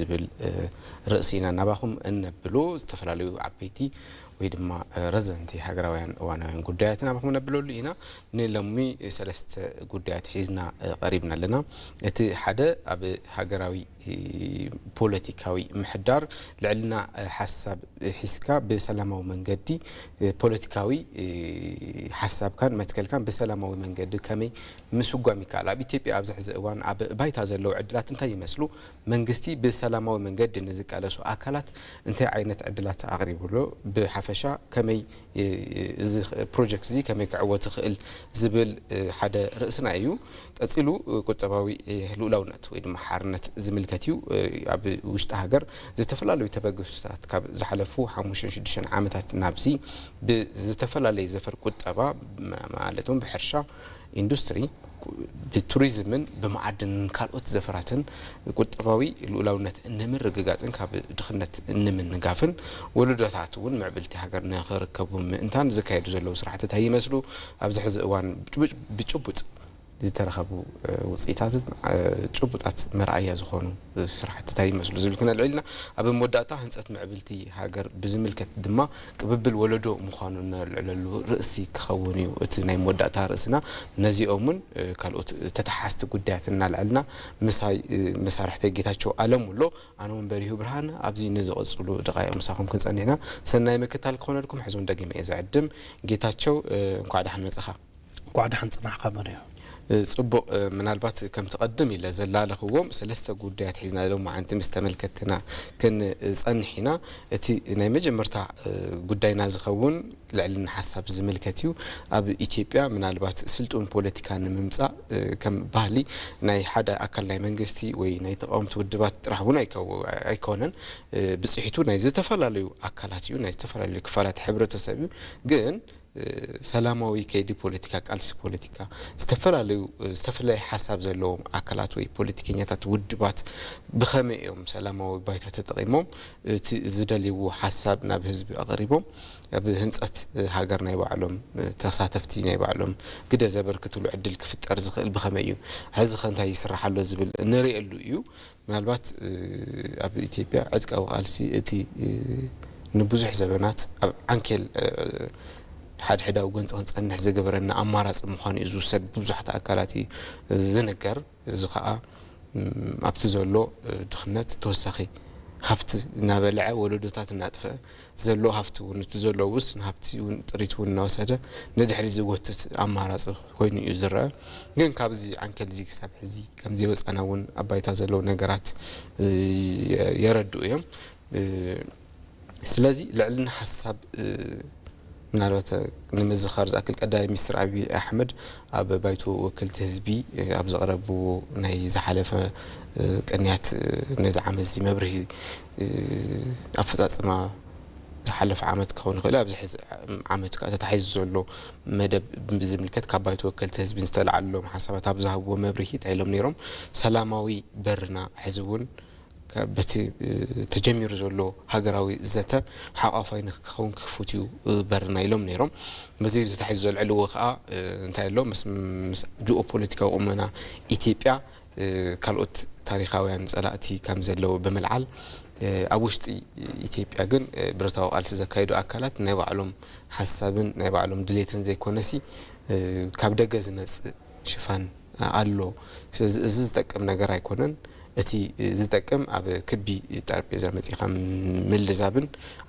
ዝብል ርእሲ ኢና ናባኹም እነብሎ። ዝተፈላለዩ ዓበይቲ ወይ ድማ ረዘንቲ ሃገራውያን እዋናውያን ጉዳያት ናባኹም ነብለሉ ኢና። ንሎሚ ሰለስተ ጉዳያት ሒዝና ቀሪብና ኣለና። እቲ ሓደ ኣብ ሃገራዊ ፖለቲካዊ ምሕዳር ልዕልና ሓሳብ ሒዝካ ብሰላማዊ መንገዲ ፖለቲካዊ ሓሳብካን መትከልካን ብሰላማዊ መንገዲ ከመይ ምስጓም ይከኣል? ኣብ ኢትዮጵያ ኣብዚ ሕዚ እዋን ኣብ ባይታ ዘለዉ ዕድላት እንታይ ይመስሉ? መንግስቲ ብሰላማዊ መንገዲ ንዝቃለሱ ኣካላት እንታይ ዓይነት ዕድላት ኣቕሪቡ ኣሎ? ብሓፈሻ ከመይ እዚ ፕሮጀክት እዚ ከመይ ክዕወት ይኽእል ዝብል ሓደ ርእስና እዩ። ቀጺሉ ቁጠባዊ ልኡላውነት ወይ ድማ ሓርነት ዝምልከት እዩ። ኣብ ውሽጢ ሃገር ዝተፈላለዩ ተበግሶታት ካብ ዝሓለፉ ሓሙሽተን ሽዱሽተን ዓመታት ናብዚ ብዝተፈላለየ ዘፈር ቁጠባ ማለት እውን ብሕርሻ፣ ኢንዱስትሪ፣ ብቱሪዝምን ብመዓድንን ካልኦት ዘፈራትን ቁጠባዊ ልኡላውነት ንምርግጋጽን ካብ ድኽነት ንምንጋፍን ወለዶታት እውን ምዕብልቲ ሃገር ንኽርከቡ ምእንታን ዝካየዱ ዘለዉ ስራሕትታት ይመስሉ። ኣብዚ ሕዚ እዋን ብጭቡጥ ዝተረኸቡ ውፅኢታትን ጭቡጣት መርኣያ ዝኾኑ ስራሕትታት ይመስሉ ዝብል ክነልዕልና፣ ኣብ መወዳእታ ህንፀት ምዕብልቲ ሃገር ብዝምልከት ድማ ቅብብል ወለዶ ምዃኑ እነልዕለሉ ርእሲ ክኸውን እዩ እቲ ናይ መወዳእታ ርእስና። ነዚኦምን ካልኦት ተተሓዝቲ ጉዳያት እናልዐልና ምሳይ መሳርሕተይ ጌታቸው ኣለሙ ኣሎ። ኣነ እውን በሪሁ ብርሃን ኣብዚ ንዝቐፅሉ ደቃይቕ ምሳኹም ክንፀኒሕና ሰናይ ምክታል ክኾነልኩም ሕዚ እውን ደጊመ እየ ዘዕድም። ጌታቸው፣ እንኳዕ ደሓን መፀኻ። እንኳዕ ደሓን ፅናሕካ መሪዮ። ፅቡቕ። ምናልባት ከምቲ ቀድም ኢለ ዘላለኽዎም ሰለስተ ጉዳያት ሒዝና ሎማዓንቲ ምስ ተመልከትና ክንፀንሕ ኢና። እቲ ናይ መጀመርታ ጉዳይና ዝኸውን ልዕልና ሓሳብ ዝምልከት እዩ። ኣብ ኢትዮጵያ ምናልባት ስልጡን ፖለቲካ ንምምፃእ ከም ባህሊ ናይ ሓደ ኣካል ናይ መንግስቲ ወይ ናይ ተቃወምቲ ውድባት ጥራሕ እውን ኣይኮነን። ብፅሒቱ ናይ ዝተፈላለዩ ኣካላት እዩ፣ ናይ ዝተፈላለዩ ክፋላት ሕብረተሰብ እዩ። ግን ሰላማዊ ከይዲ ፖለቲካ፣ ቃልሲ ፖለቲካ፣ ዝተፈላለዩ ዝተፈላለየ ሓሳብ ዘለዎም ኣካላት ወይ ፖለቲከኛታት ውድባት ብኸመይ እዮም ሰላማዊ ባይታ ተጠቒሞም እቲ ዝደልይዎ ሓሳብ ናብ ህዝቢ ኣቕሪቦም ኣብ ህንፀት ሃገር ናይ ባዕሎም ተሳተፍቲ ናይ ባዕሎም ግደ ዘበርክትሉ ዕድል ክፍጠር ዝኽእል ብኸመይ እዩ? ሕዚ ኸ እንታይ ይስራሕ ኣሎ ዝብል ንርእየሉ እዩ። ምናልባት ኣብ ኢትዮጵያ ዕጥቃዊ ቃልሲ እቲ ንብዙሕ ዘበናት ኣብ ዓንኬል ሓድሕዳዊ ጎንፂ ክንፀንሕ ዝገበረና ኣማራፂ ምዃኑ እዩ ዝውሰድ ብብዙሓት ኣካላት እዩ ዝንገር። እዚ ከዓ ኣብቲ ዘሎ ድኽነት ተወሳኺ ሃፍቲ እናበልዐ ወለዶታት እናጥፈአ ዘሎ ሃፍቲ እውን እቲ ዘሎ ውስን ሃፍቲ እውን ጥሪት እውን እናወሰደ ንድሕሪ ዝጎትት ኣማራፂ ኮይኑ እዩ ዝረአ። ግን ካብዚ ዓንከል እዚ ክሳብ ሕዚ ከም ዘይወፃና እውን ኣብ ባይታ ዘለዉ ነገራት የረድኡ እዮም። ስለዚ ልዕልና ሓሳብ ምናልባት ንምዝኻር ዝኣክል ቀዳማይ ሚኒስትር ኣብይ ኣሕመድ ኣብ ባይቶ ወከልቲ ህዝቢ ኣብ ዘቕረብዎ ናይ ዝሓለፈ ቅንያት ነዚ ዓመት እዚ መብርሂ ኣፈፃፅማ ዝሓለፈ ዓመት ክኸውን ይኽእል ኣብዚ ሕዚ ዓመት ከዓ ተታሒዙ ዘሎ መደብ ብዝምልከት ካብ ባይቶ ወከልቲ ህዝቢ ዝተለዓሎም ሓሳባት ኣብ ዝሃብዎ መብርሂ እንታይ ኢሎም ነይሮም? ሰላማዊ በርና ሕዚ እውን በቲ ተጀሚሩ ዘሎ ሃገራዊ ዘተ ሓቋፋይ ንክኸውን ክፉት እዩ በርና ኢሎም ነይሮም። በዚ ተታሒዙ ዘልዕልዎ ከዓ እንታይ ኣሎ ምስ ጂኦ ፖለቲካዊ ቁመና ኢትዮጵያ ካልኦት ታሪካውያን ፀላእቲ ከም ዘለዉ ብምልዓል ኣብ ውሽጢ ኢትዮጵያ ግን ብረታዊ ቃልሲ ዘካየዱ ኣካላት ናይ ባዕሎም ሓሳብን ናይ ባዕሎም ድሌትን ዘይኮነሲ ካብ ደገ ዝመፅእ ሽፋን ኣሎ። ስለዚ እዚ ዝጠቅም ነገር ኣይኮነን። እቲ ዝጠቅም ኣብ ክቢ ጠረጴዛ መፂኻ ምልዛብን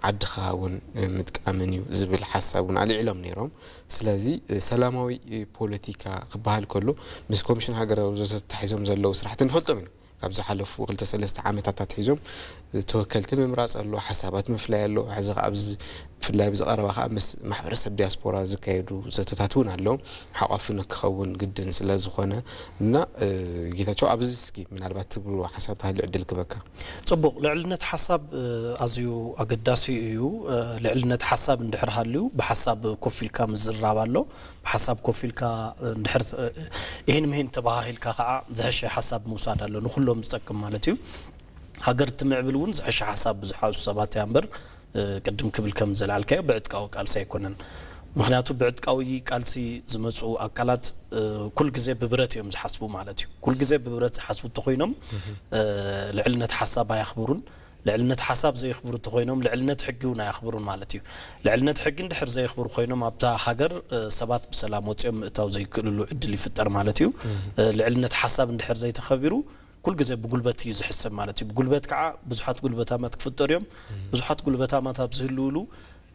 ዓድኻ እውን ምጥቃምን እዩ ዝብል ሓሳብ እውን ኣልዒሎም ነይሮም። ስለዚ ሰላማዊ ፖለቲካ ክበሃል ከሎ ምስ ኮሚሽን ሃገራዊ ዘተ ተታሒዞም ዘለዉ ስራሕቲ ንፈልጦም ኢና። ካብ ዝሓለፉ ክልተ ሰለስተ ዓመታት ኣትሒዞም ተወከልቲ ምምራፅ ኣሎ፣ ሓሳባት ምፍላይ ኣሎ። ሕዚ ከዓ ኣብዚ ብፍላይ ኣብዚ ቀረባ ከዓ ምስ ማሕበረሰብ ዲያስፖራ ዝካየዱ ዘተታት እውን ኣለዉ። ሓቋፊ ንክኸውን ግድን ስለ ዝኾነ እና ጌታቸው ኣብዚ እስኪ ምናልባት ትብልዎ ሓሳብ ተሃልዩ ዕድል ክበካ። ፅቡቕ፣ ልዕልነት ሓሳብ ኣዝዩ ኣገዳሲ እዩ። ልዕልነት ሓሳብ እንድሕር ሃልዩ ብሓሳብ ኮፍ ኢልካ ምዝርራብ ኣሎ። ብሓሳብ ኮፍ ኢልካ እንድሕር ይህን ምሂን ተባሃሂልካ ከዓ ዝሐሸ ሓሳብ ምውሳድ ኣሎ፣ ንኩሎም ዝጠቅም ማለት እዩ። ሃገር ትምዕብል እውን ዝሐሸ ሓሳብ ብዝሓዙ ሰባት እያ እምበር ቅድም ክብል ከም ዘልዓልካዮ ብዕጥቃዊ ቃልሲ ኣይኮነን። ምኽንያቱ ብዕጥቃዊ ቃልሲ ዝመፁ ኣካላት ኩል ግዜ ብብረት እዮም ዝሓስቡ ማለት እዩ። ኩል ግዜ ብብረት ዝሓስቡ እንተኮይኖም ልዕልነት ሓሳብ ኣያኽብሩን። ልዕልነት ሓሳብ ዘየኽብሩ እንተኮይኖም ልዕልነት ሕጊ እውን ኣያኽብሩን ማለት እዩ። ልዕልነት ሕጊ እንድሕር ዘየኽብሩ ኮይኖም ኣብታ ሃገር ሰባት ብሰላም ወፂኦም ምእታው ዘይክእልሉ ዕድል ይፍጠር ማለት እዩ። ልዕልነት ሓሳብ እንድሕር ዘይተኸቢሩ ኩል ግዜ ብጉልበት እዩ ዝሕሰብ ማለት እዩ። ብጉልበት ከዓ ብዙሓት ጉልበታማት ክፍጠሩ እዮም። ብዙሓት ጉልበታማት ኣብ ዝህልውሉ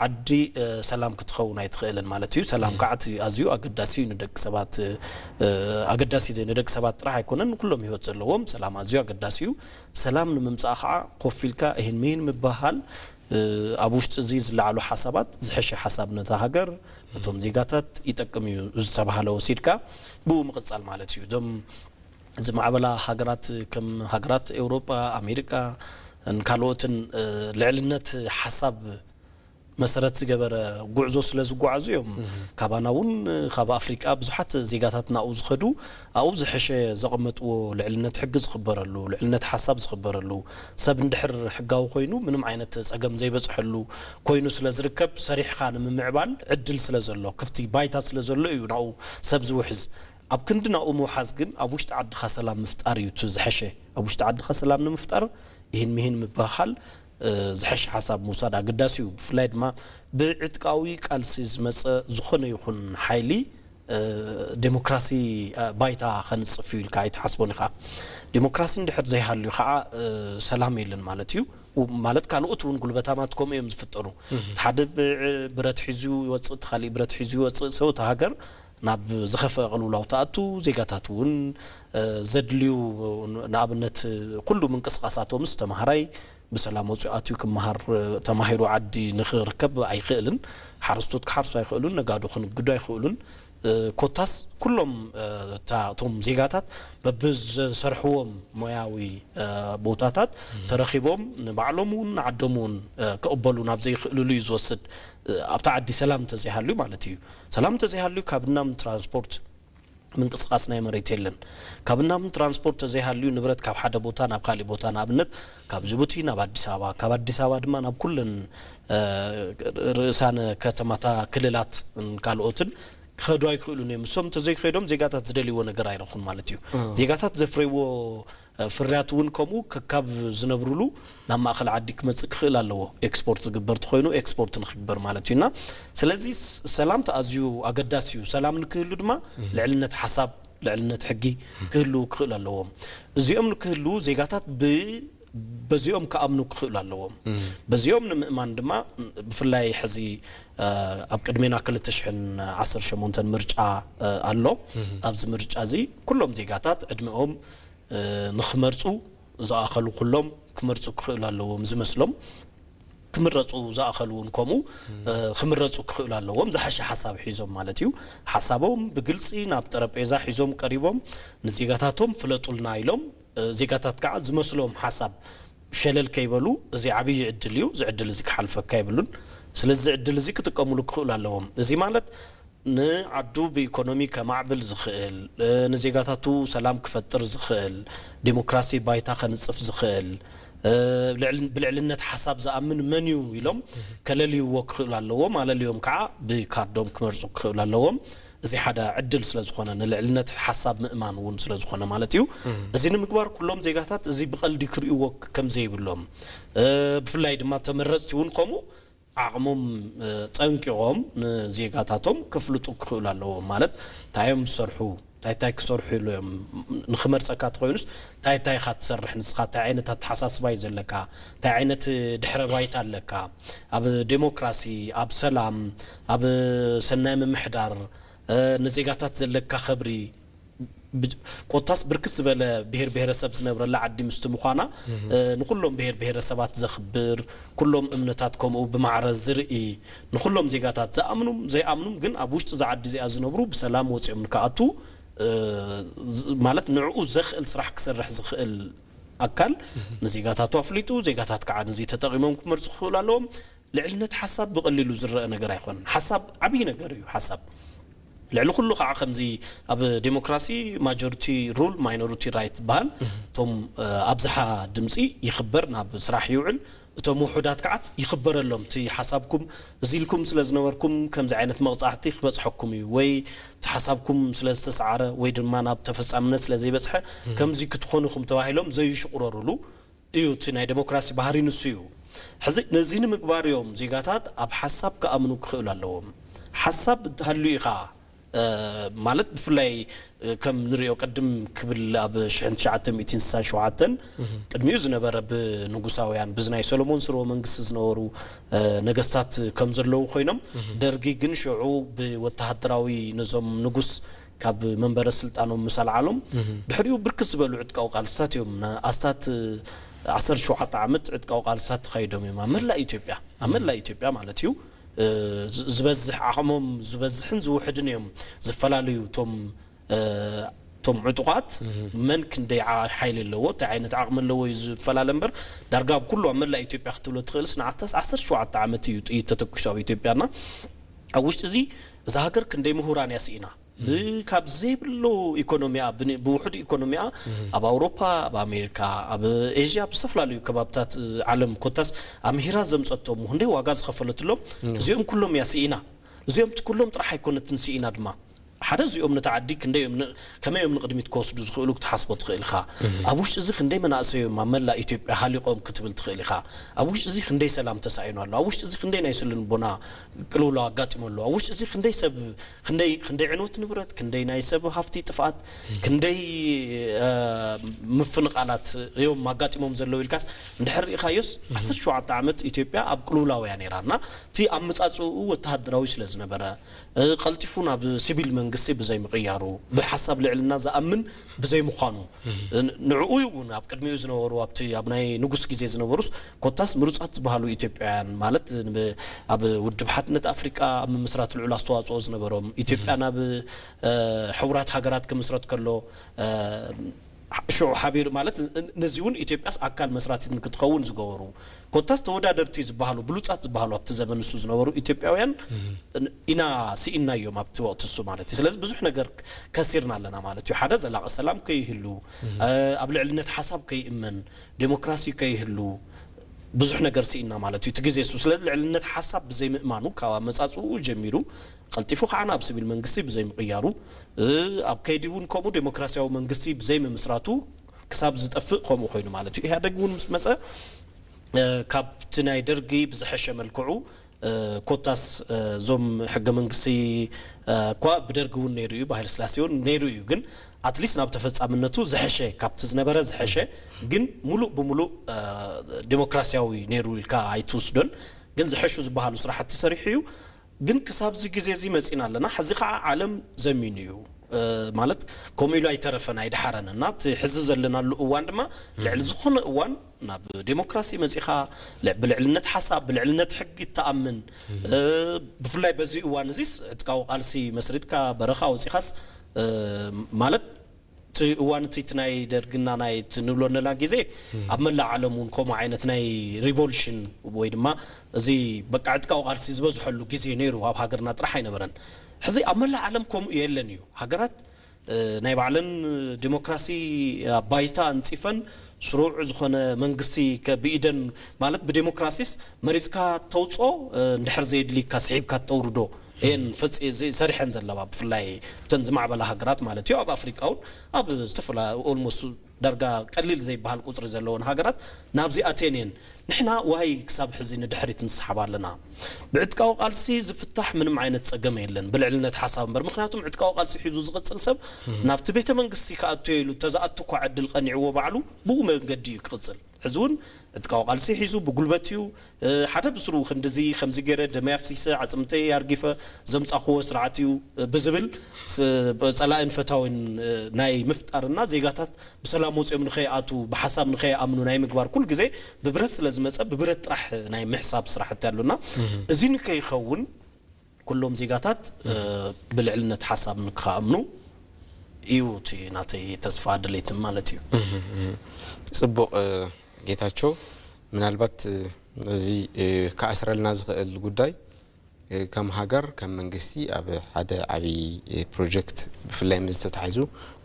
ዓዲ ሰላም ክትኸውን ኣይትኽእልን ማለት እዩ። ሰላም ከዓ እቲ ኣዝዩ ኣገዳሲ እዩ ንደቂ ሰባት። ኣገዳሲ ንደቂ ሰባት ጥራሕ ኣይኮነን፣ ንኩሎም ህይወት ዘለዎም ሰላም ኣዝዩ ኣገዳሲ እዩ። ሰላም ንምምፃእ ከዓ ኮፍ ኢልካ ይህን ምሂን ምባሃል ኣብ ውሽጢ እዚ ዝለዓሉ ሓሳባት ዝሐሸ ሓሳብ ነታ ሃገር ነቶም ዜጋታት ይጠቅም እዩ ዝተባሃለ ወሲድካ ብኡ ምቕፃል ማለት እዩ። እዞም ዝማዕበላ ሃገራት ከም ሃገራት ኤውሮጳ፣ ኣሜሪካ ካልኦትን ልዕልነት ሓሳብ መሰረት ዝገበረ ጉዕዞ ስለ ዝጓዓዙ እዮም። ካባና እውን ካብ ኣፍሪቃ ብዙሓት ዜጋታት ናብኡ ዝኸዱ ኣብኡ ዝሐሸ ዘቐመጥዎ ልዕልነት ሕጊ ዝኽበረሉ፣ ልዕልነት ሓሳብ ዝኽበረሉ፣ ሰብ እንድሕር ሕጋዊ ኮይኑ ምንም ዓይነት ጸገም ዘይበጽሐሉ ኮይኑ ስለ ዝርከብ ሰሪሕኻ ንምምዕባል ዕድል ስለ ዘሎ፣ ክፍቲ ባይታ ስለ ዘሎ እዩ ናብኡ ሰብ ዝውሕዝ። ኣብ ክንዲ ናብኡ ምውሓዝ ግን ኣብ ውሽጢ ዓድኻ ሰላም ምፍጣር እዩ እቲ ዝሐሸ። ኣብ ውሽጢ ዓድኻ ሰላም ንምፍጣር ይህን ምሂን ምብህሃል ዝሐሸ ሓሳብ ምውሳድ ኣገዳሲ እዩ። ብፍላይ ድማ ብዕጥቃዊ ቃልሲ ዝመፀ ዝኾነ ይኹን ሓይሊ ዴሞክራሲ ባይታ ከንፅፍ እዩ ኢልካ ኣይትሓስቦን ኢኻ። ዴሞክራሲ እንድሕር ዘይሃልዩ ከዓ ሰላም የለን ማለት እዩ። ማለት ካልኦት እውን ጉልበታማት ከምኡ እዮም ዝፍጠሩ። እቲ ሓደ ብረት ሒዙ ይወፅእ፣ እቲ ካሊእ ብረት ሒዙ ይወፅእ። ሰው እቲ ሃገር ናብ ዝኸፍአ ቅልውላው ትኣቱ። ዜጋታት እውን ዘድልዩ ንኣብነት ኩሉ ምንቅስቃሳቶምስ ተምሃራይ ብሰላም ወፂኡ ኣትዩ ክመሃር ተማሂሩ ዓዲ ንክርከብ ኣይኽእልን። ሓረስቶት ክሓርሱ ኣይኽእሉን፣ ነጋዶ ክንግዱ ኣይኽእሉን። ኮታስ ኩሎም እታ እቶም ዜጋታት በብዝሰርሕዎም ሞያዊ ቦታታት ተረኺቦም ንባዕሎም እውን ንዓዶም እውን ክቕበሉ ናብ ዘይኽእልሉ እዩ ዝወስድ። ኣብታ ዓዲ ሰላም እንተዘይሃልዩ ማለት እዩ። ሰላም እንተዘይሃልዩ ካብ ናብ ትራንስፖርት ምንቅስቃስ ናይ መሬት የለን። ካብ ናብ ትራንስፖርት ተዘይሃልዩ ንብረት ካብ ሓደ ቦታ ናብ ካሊእ ቦታ ንኣብነት ካብ ጅቡቲ ናብ ኣዲስ ኣበባ ካብ ኣዲስ ኣበባ ድማ ናብ ኩለን ርእሳነ ከተማታ ክልላት ካልኦትን ክኸዱ ኣይክእሉን እዮም። እሶም እንተዘይከይዶም ዜጋታት ዝደልይዎ ነገር ኣይረኹን ማለት እዩ። ዜጋታት ዘፍረይዎ ፍርያት እውን ከምኡ ከካብ ዝነብሩሉ ናብ ማእኸል ዓዲ ክመፅእ ክኽእል ኣለዎ። ኤክስፖርት ዝግበር ተኮይኑ ኤክስፖርት ንክግበር ማለት እዩ። እና ስለዚ ሰላም ተኣዝዩ ኣገዳሲ እዩ። ሰላም ንክህሉ ድማ ልዕልነት ሓሳብ ልዕልነት ሕጊ ክህልው ክኽእል ኣለዎም። እዚኦም ንክህልው ዜጋታት ብ በዚኦም ክኣምኑ ክኽእሉ ኣለዎም። በዚኦም ንምእማን ድማ ብፍላይ ሕዚ ኣብ ቅድሜና ክልተ ሽሕን ዓሰርተ ሸሞንተን ምርጫ ኣሎ። ኣብዚ ምርጫ እዚ ኩሎም ዜጋታት ዕድሚኦም ንክመርፁ ዝኣኸሉ ኩሎም ክመርፁ ክኽእሉ ኣለዎም ዝመስሎም ክምረፁ ዝኣኸሉ እውን ከምኡ ክምረፁ ክኽእሉ ኣለዎም። ዝሓሸ ሓሳብ ሒዞም ማለት እዩ። ሓሳቦም ብግልፂ ናብ ጠረጴዛ ሒዞም ቀሪቦም ንዜጋታቶም ፍለጡልና ኢሎም ዜጋታት ከዓ ዝመስሎም ሓሳብ ሸለል ከይበሉ እዚ ዓብዪ ዕድል እዩ። እዚ ዕድል እዚ ክሓልፈካ የብሉን። ስለዚ እዚ ዕድል እዚ ክጥቀሙሉ ክኽእሉ ኣለዎም። እዚ ማለት ንዓዱ ብኢኮኖሚ ከማዕብል ዝኽእል፣ ንዜጋታቱ ሰላም ክፈጥር ዝኽእል፣ ዴሞክራሲ ባይታ ከንጽፍ ዝኽእል፣ ብልዕልነት ሓሳብ ዝኣምን መን እዩ ኢሎም ከለልይዎ ክኽእሉ ኣለዎም። ኣለልዮም ከዓ ብካርዶም ክመርጹ ክኽእሉ ኣለዎም። እዚ ሓደ ዕድል ስለ ዝኾነ ንልዕልነት ሓሳብ ምእማን እውን ስለ ዝኾነ ማለት እዩ። እዚ ንምግባር ኩሎም ዜጋታት እዚ ብቐልዲ ክርእይዎ ከም ዘይብሎም ብፍላይ ድማ ተመረፅቲ እውን ከምኡ ዓቕሞም ፀንቂቖም ንዜጋታቶም ክፍልጡ ክኽእሉ ኣለዎም። ማለት እንታይ እዮም ዝሰርሑ እንታይ እንታይ ክሰርሑ ኢሉ እዮም ንክመርፀካ ተኮይኑስ እንታይ እንታይ ኢኻ ትሰርሕ ንስኻ እንታይ ዓይነት ኣተሓሳስባ እዩ ዘለካ እንታይ ዓይነት ድሕረ ባይታ ኣለካ ኣብ ዴሞክራሲ ኣብ ሰላም ኣብ ሰናይ ምምሕዳር ንዜጋታት ዘለካ ኸብሪ ኮታስ ብርክት ዝበለ ብሄር ብሄረሰብ ዝነብረላ ዓዲ ምስቲ ምዃና ንኩሎም ብሄር ብሄረሰባት ዘኽብር ኩሎም እምነታት ከምኡ ብማዕረ ዝርኢ ንኩሎም ዜጋታት ዝኣምኑም ዘይኣምኑም ግን ኣብ ውሽጢ እዛ ዓዲ እዚኣ ዝነብሩ ብሰላም ወፂኦም ንክኣቱ ማለት ንዕኡ ዘኽእል ስራሕ ክሰርሕ ዝኽእል ኣካል ንዜጋታቱ ኣፍሊጡ ዜጋታት ከዓ ነዚ ተጠቒሞም ክመርፁ ክኽእሉ ኣለዎም። ልዕልነት ሓሳብ ብቐሊሉ ዝረአ ነገር ኣይኮነን። ሓሳብ ዓብዪ ነገር እዩ። ሓሳብ ልዕሊ ኩሉ ከዓ ከምዚ ኣብ ዴሞክራሲ ማጆሪቲ ሩል ማይኖሪቲ ራይት ዝበሃል እቶም ኣብዝሓ ድምፂ ይኽበር ናብ ስራሕ ይውዕል እቶም ውሑዳት ከዓት ይኽበረሎም። እቲ ሓሳብኩም እዚ ኢልኩም ስለ ዝነበርኩም ከምዚ ዓይነት መቕጻዕቲ ክበጽሐኩም እዩ፣ ወይ እቲ ሓሳብኩም ስለ ዝተሰዓረ ወይ ድማ ናብ ተፈጻምነት ስለ ዘይበጽሐ ከምዚ ክትኾኑ ኢኹም ተባሂሎም ዘይሽቑረሩሉ እዩ። እቲ ናይ ዴሞክራሲ ባህሪ ንሱ እዩ። ሕዚ ነዚ ንምግባር እዮም ዜጋታት ኣብ ሓሳብ ክኣምኑ ክኽእሉ ኣለዎም። ሓሳብ እንተሃልዩ ኢኻ ማለት ብፍላይ ከም ንሪኦ ቅድም ክብል ኣብ ሽሕን ትሽዓተ ሚእትን ስሳን ሸውዓተን ቅድሚኡ ዝነበረ ብንጉሳውያን ብዚ ናይ ሰሎሞን ስርወ መንግስቲ ዝነበሩ ነገስታት ከም ዘለዉ ኮይኖም ደርጊ ግን ሽዑ ብወተሃደራዊ ነዞም ንጉስ ካብ መንበረ ስልጣኖም ምስ ኣልዓሎም ድሕሪኡ ብርክት ዝበሉ ዕጥቃዊ ቃልስታት እዮም ኣስታት ዓሰርተ ሸውዓተ ዓመት ዕጥቃዊ ቃልስታት ተኻይዶም እዮም ኣብ መላእ ኢትዮጵያ ኣብ መላእ ኢትዮጵያ ማለት እዩ። ዝበዝሕ ዓቕሞም ዝበዝሕን ዝውሕድን እዮም ዝፈላለዩ እቶም እቶም ዕጡቓት መን ክንደይ ሓይሊ ኣለዎ እንታይ ዓይነት ዓቕሚ ኣለዎ እዩ ዝፈላለ እምበር ዳርጋ ኣብ ኩሉ ኣብ መላእ ኢትዮጵያ ክትብሎ ትኽእልስ ንዓታስ ዓሰርተ ሸውዓተ ዓመት እዩ ጥይት ተተኩሱ ኣብ ኢትዮጵያና ኣብ ውሽጢ እዚ እዛ ሃገር ክንደይ ምሁራን እያ ስኢና ካብ ዘይብሉ ኢኮኖሚኣ ብውሕዱ ኢኮኖሚኣ ኣብ ኣውሮፓ ኣብ ኣሜሪካ ኣብ ኤዥያ ኣብ ዝተፈላለዩ ከባብታት ዓለም ኮታስ ኣምሂራ ዘምፀቶም ክንደይ ዋጋ ዝኸፈለትሎም እዚኦም ኩሎም እያ ስኢና እዚኦም ኩሎም ጥራሕ ኣይኮነትን ስኢና ድማ ሓደ እዚኦም ነቲ ዓዲ ክንደይ እዮም ከመይ እዮም ንቕድሚት ክወስዱ ዝኽእሉ ክትሓስቦ ትኽእል ኢኻ ኣብ ውሽጢ እዚ ክንደይ መናእሰይ እዮም ኣብ መላእ ኢትዮጵያ ሃሊቖም ክትብል ትኽእል ኢኻ ኣብ ውሽጢ እዚ ክንደይ ሰላም ተሳኢኑ ኣሎ ኣብ ውሽጢ እዚ ክንደይ ናይ ስልንቦና ቅልውላው ኣጋጢሙ ኣሎ ኣብ ውሽጢ እዚ ክንደይ ሰብ ክንደይ ክንደይ ዕንወት ንብረት ክንደይ ናይ ሰብ ሃፍቲ ጥፍኣት ክንደይ ምፍንቓላት እዮም ኣጋጢሞም ዘለዉ ኢልካስ እንድሕር ርኢኻዮስ ዓሰርተ ሸውዓተ ዓመት ኢትዮጵያ ኣብ ቅልውላው እያ ነይራ እና እቲ ኣመፃፅኡ ወተሃደራዊ ስለ ዝነበረ ቀልጢፉ ናብ ሲቪል መንግስቲ ብዘይምቕያሩ ብሓሳብ ልዕልና ዝኣምን ብዘይምዃኑ ንዕኡ እውን ኣብ ቅድሚኡ ዝነበሩ ኣብቲ ኣብ ናይ ንጉስ ግዜ ዝነበሩስ ኮታስ ምሩፃት ዝበሃሉ ኢትዮጵያውያን ማለት ኣብ ውድብ ሓድነት ኣፍሪቃ ኣብ ምምስራት ልዑል ኣስተዋፅኦ ዝነበሮም ኢትዮጵያ ናብ ሕቡራት ሃገራት ክምስረት ከሎ ሽዑ ሓቢሩ ማለት ነዚ እውን ኢትዮጵያስ ኣካል መስራቲት ንክትኸውን ዝገበሩ ኮታስ ተወዳደርቲ ዝበሃሉ ብሉፃት ዝበሃሉ ኣብቲ ዘመን ንሱ ዝነበሩ ኢትዮጵያውያን ኢና ስኢናዮም ኣብቲ ወቅቲ እሱ ማለት እዩ ስለዚ ብዙሕ ነገር ከሲርና ኣለና ማለት እዩ ሓደ ዘላቂ ሰላም ከይህሉ ኣብ ልዕልነት ሓሳብ ከይእመን ዴሞክራሲ ከይህሉ ብዙሕ ነገር ስኢና ማለት እዩ እቲ ግዜ እሱ ስለዚ ልዕልነት ሓሳብ ብዘይምእማኑ ካብ ኣመፃፅኡ ጀሚሩ ቀልጢፉ ከዓ ናብ ስቪል መንግስቲ ብዘይምቕያሩ ኣብ ከይዲ እውን ከምኡ ዴሞክራሲያዊ መንግስቲ ብዘይምምስራቱ ክሳብ ዝጠፍእ ከምኡ ኮይኑ ማለት እዩ ኢህኣደግ እውን ምስ መፀ ካብቲ ናይ ደርጊ ብዝሐሸ መልክዑ ኮታስ እዞም ሕገ መንግስቲ እኳ ብደርጊ እውን ነይሩ እዩ ብሃይለ ስላሴ እውን ነይሩ እዩ ግን ኣትሊስት ናብ ተፈፃምነቱ ዝሐሸ ካብቲ ዝነበረ ዝሐሸ ግን ሙሉእ ብሙሉእ ዴሞክራሲያዊ ነይሩ ኢልካ ኣይትውስዶን ግን ዝሐሹ ዝበሃሉ ስራሕቲ ሰሪሑ እዩ ግን ክሳብዚ ግዜ እዚ መፂና ኣለና። ሕዚ ከዓ ዓለም ዘሚኑ እዩ ማለት ከምኡ ኢሉ ኣይተረፈን ኣይድሓረን እና እቲ ሕዚ ዘለናሉ እዋን ድማ ልዕሊ ዝኾነ እዋን ናብ ዴሞክራሲ መፂኻ ብልዕልነት ሓሳብ ብልዕልነት ሕጊ እተኣምን ብፍላይ በዚ እዋን እዚስ ዕጥቃዊ ቃልሲ መስሪትካ በረኻ ወፂኻስ ማለት እቲ እዋን እቲ ናይ ደርግና ናይ ንብሎ ነና ግዜ ኣብ መላእ ዓለም እውን ከምኡ ዓይነት ናይ ሪቮሉሽን ወይ ድማ እዚ በቃ ዕጥቃዊ ቃልሲ ዝበዝሐሉ ግዜ ነይሩ ኣብ ሃገርና ጥራሕ ኣይነበረን ሕዚ ኣብ መላእ ዓለም ከምኡ የለን እዩ ሃገራት ናይ ባዕለን ዲሞክራሲ ኣብ ባይታ ኣንፂፈን ስሩዕ ዝኾነ መንግስቲ ብኢደን ማለት ብዴሞክራሲስ መሪፅካ ተውፅኦ እንድሕር ዘየድልይካ ስሒብካ ተውርዶ እየን ፈፂ ሰሪሐን ዘለዋ ብፍላይ እተን ዝማዕበላ ሃገራት ማለት እዩ ኣብ ኣፍሪቃ እውን ኣብ ዝተፈላ ኦልሞስት ዳርጋ ቀሊል ዘይበሃል ቁፅሪ ዘለወን ሃገራት ናብዚ ኣትየን እየን ንሕና ዋይ ክሳብ ሕዚ ንድሕሪት ንስሓብ ኣለና ብዕጥቃዊ ቃልሲ ዝፍታሕ ምንም ዓይነት ፀገም የለን ብልዕልነት ሓሳብ እምበር ምክንያቱም ዕጥቃዊ ቃልሲ ሒዙ ዝቕፅል ሰብ ናብቲ ቤተ መንግስቲ ክኣቱ ኢሉ ተዝኣቱ እኳ ዕድል ቀኒዕዎ ባዕሉ ብኡ መንገዲ እዩ ክቕፅል ሕዚ እውን ዕጥቃዊ ቃልሲ ሒዙ ብጉልበት እዩ ሓደ ብስሩ ክንድዚ ከምዚ ገይረ ደመይ ኣፍሲሰ ዓፅምተይ ኣርጊፈ ዘምፃኽዎ ስርዓት እዩ ብዝብል ፀላእን ፈታዊን ናይ ምፍጣርና ዜጋታት ብሰላም ወፂኦም ንኸይኣቱ ብሓሳብ ንኸይኣምኑ ናይ ምግባር ኩሉ ግዜ ብብረት ስለ ዝመፀ ብብረት ጥራሕ ናይ ምሕሳብ ስራሕቲ ኣሉና እዚ ንከይኸውን ኩሎም ዜጋታት ብልዕልነት ሓሳብ ንክኣምኑ እዩ እቲ ናተይ ተስፋ ድሌትን ማለት እዩ። ፅቡቕ ጌታቸው፣ ምናልባት እዚ ክኣስረልና ዝኽእል ጉዳይ ከም ሃገር፣ ከም መንግስቲ ኣብ ሓደ ዓብዪ ፕሮጀክት ብፍላይ ምስ ዝተታሒዙ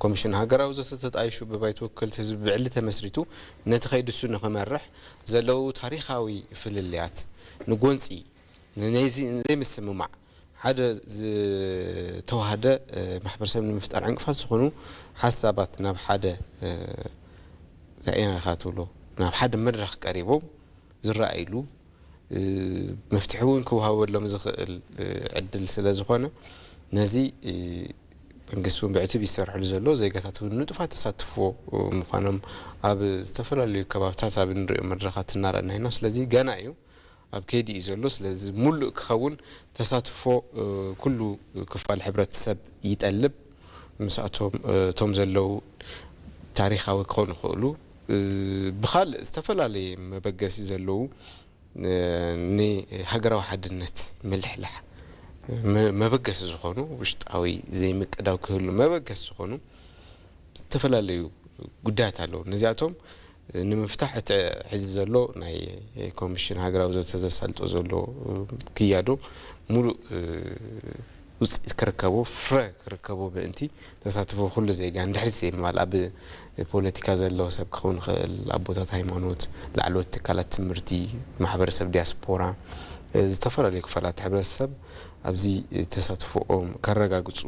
ኮሚሽን ሃገራዊ ዘተ ተጣይሹ ብባይቶ ወከልቲ ህዝቢ ብዕሊ ተመስሪቱ ነቲ ከይዲ እሱ ንኽመርሕ ዘለዉ ታሪኻዊ ፍልልያት ንጎንፂ ንነዚ ዘይምስምማዕ ሓደ ዝተዋህደ ማሕበረሰብ ንምፍጣር ዕንቅፋት ዝኾኑ ሓሳባት ናብ ሓደ እንታይ ኢና ኢኻ ትብሎ ናብ ሓደ መድረኽ ቀሪቦም ዝረኣይሉ መፍትሒ እውን ክወሃበሎም ዝኽእል ዕድል ስለ ዝኾነ ነዚ መንግስቲ እውን ብዕቱብ ይሰርሕሉ ዘሎ ዜጋታት እውን ንጡፋት ተሳትፎ ምዃኖም ኣብ ዝተፈላለዩ ከባብታት ኣብ እንሪኦ መድረኻት እናረእና ኢና። ስለዚ ገና እዩ ኣብ ከይዲ እዩ ዘሎ። ስለዚ ሙሉእ ክኸውን ተሳትፎ ኩሉ ክፋል ሕብረተሰብ ይጠልብ። ምስኣቶም እቶም ዘለዉ ታሪኻዊ ክኾኑ ይኽእሉ ብኻልእ ዝተፈላለየ መበገሲ ዘለዉ ንሃገራዊ ሓድነት ምልሕላሕ መበገሲ ዝኾኑ ውሽጣዊ ዘይምቅዳው ክህሉ መበገሲ ዝኾኑ ዝተፈላለዩ ጉዳያት ኣለዉ። ነዚኣቶም ንምፍታሕ እቲ ሕዚ ዘሎ ናይ ኮሚሽን ሃገራዊ ዘተ ዘሳልጦ ዘሎ ክያዶ ሙሉእ ውፅኢት ክርከቦ ፍረ ክርከቦ ምእንቲ ተሳትፎ ኩሉ ዜጋ ንድሕሪት ዘይምባል ኣብ ፖለቲካ ዘሎ ሰብ ክኸውን ይኽእል፣ ኣቦታት ሃይማኖት፣ ላዕለዎት ትካላት ትምህርቲ፣ ማሕበረሰብ ዲያስፖራ፣ ዝተፈላለዩ ክፋላት ሕብረተሰብ ኣብዚ ተሳትፎኦም ከረጋግፁ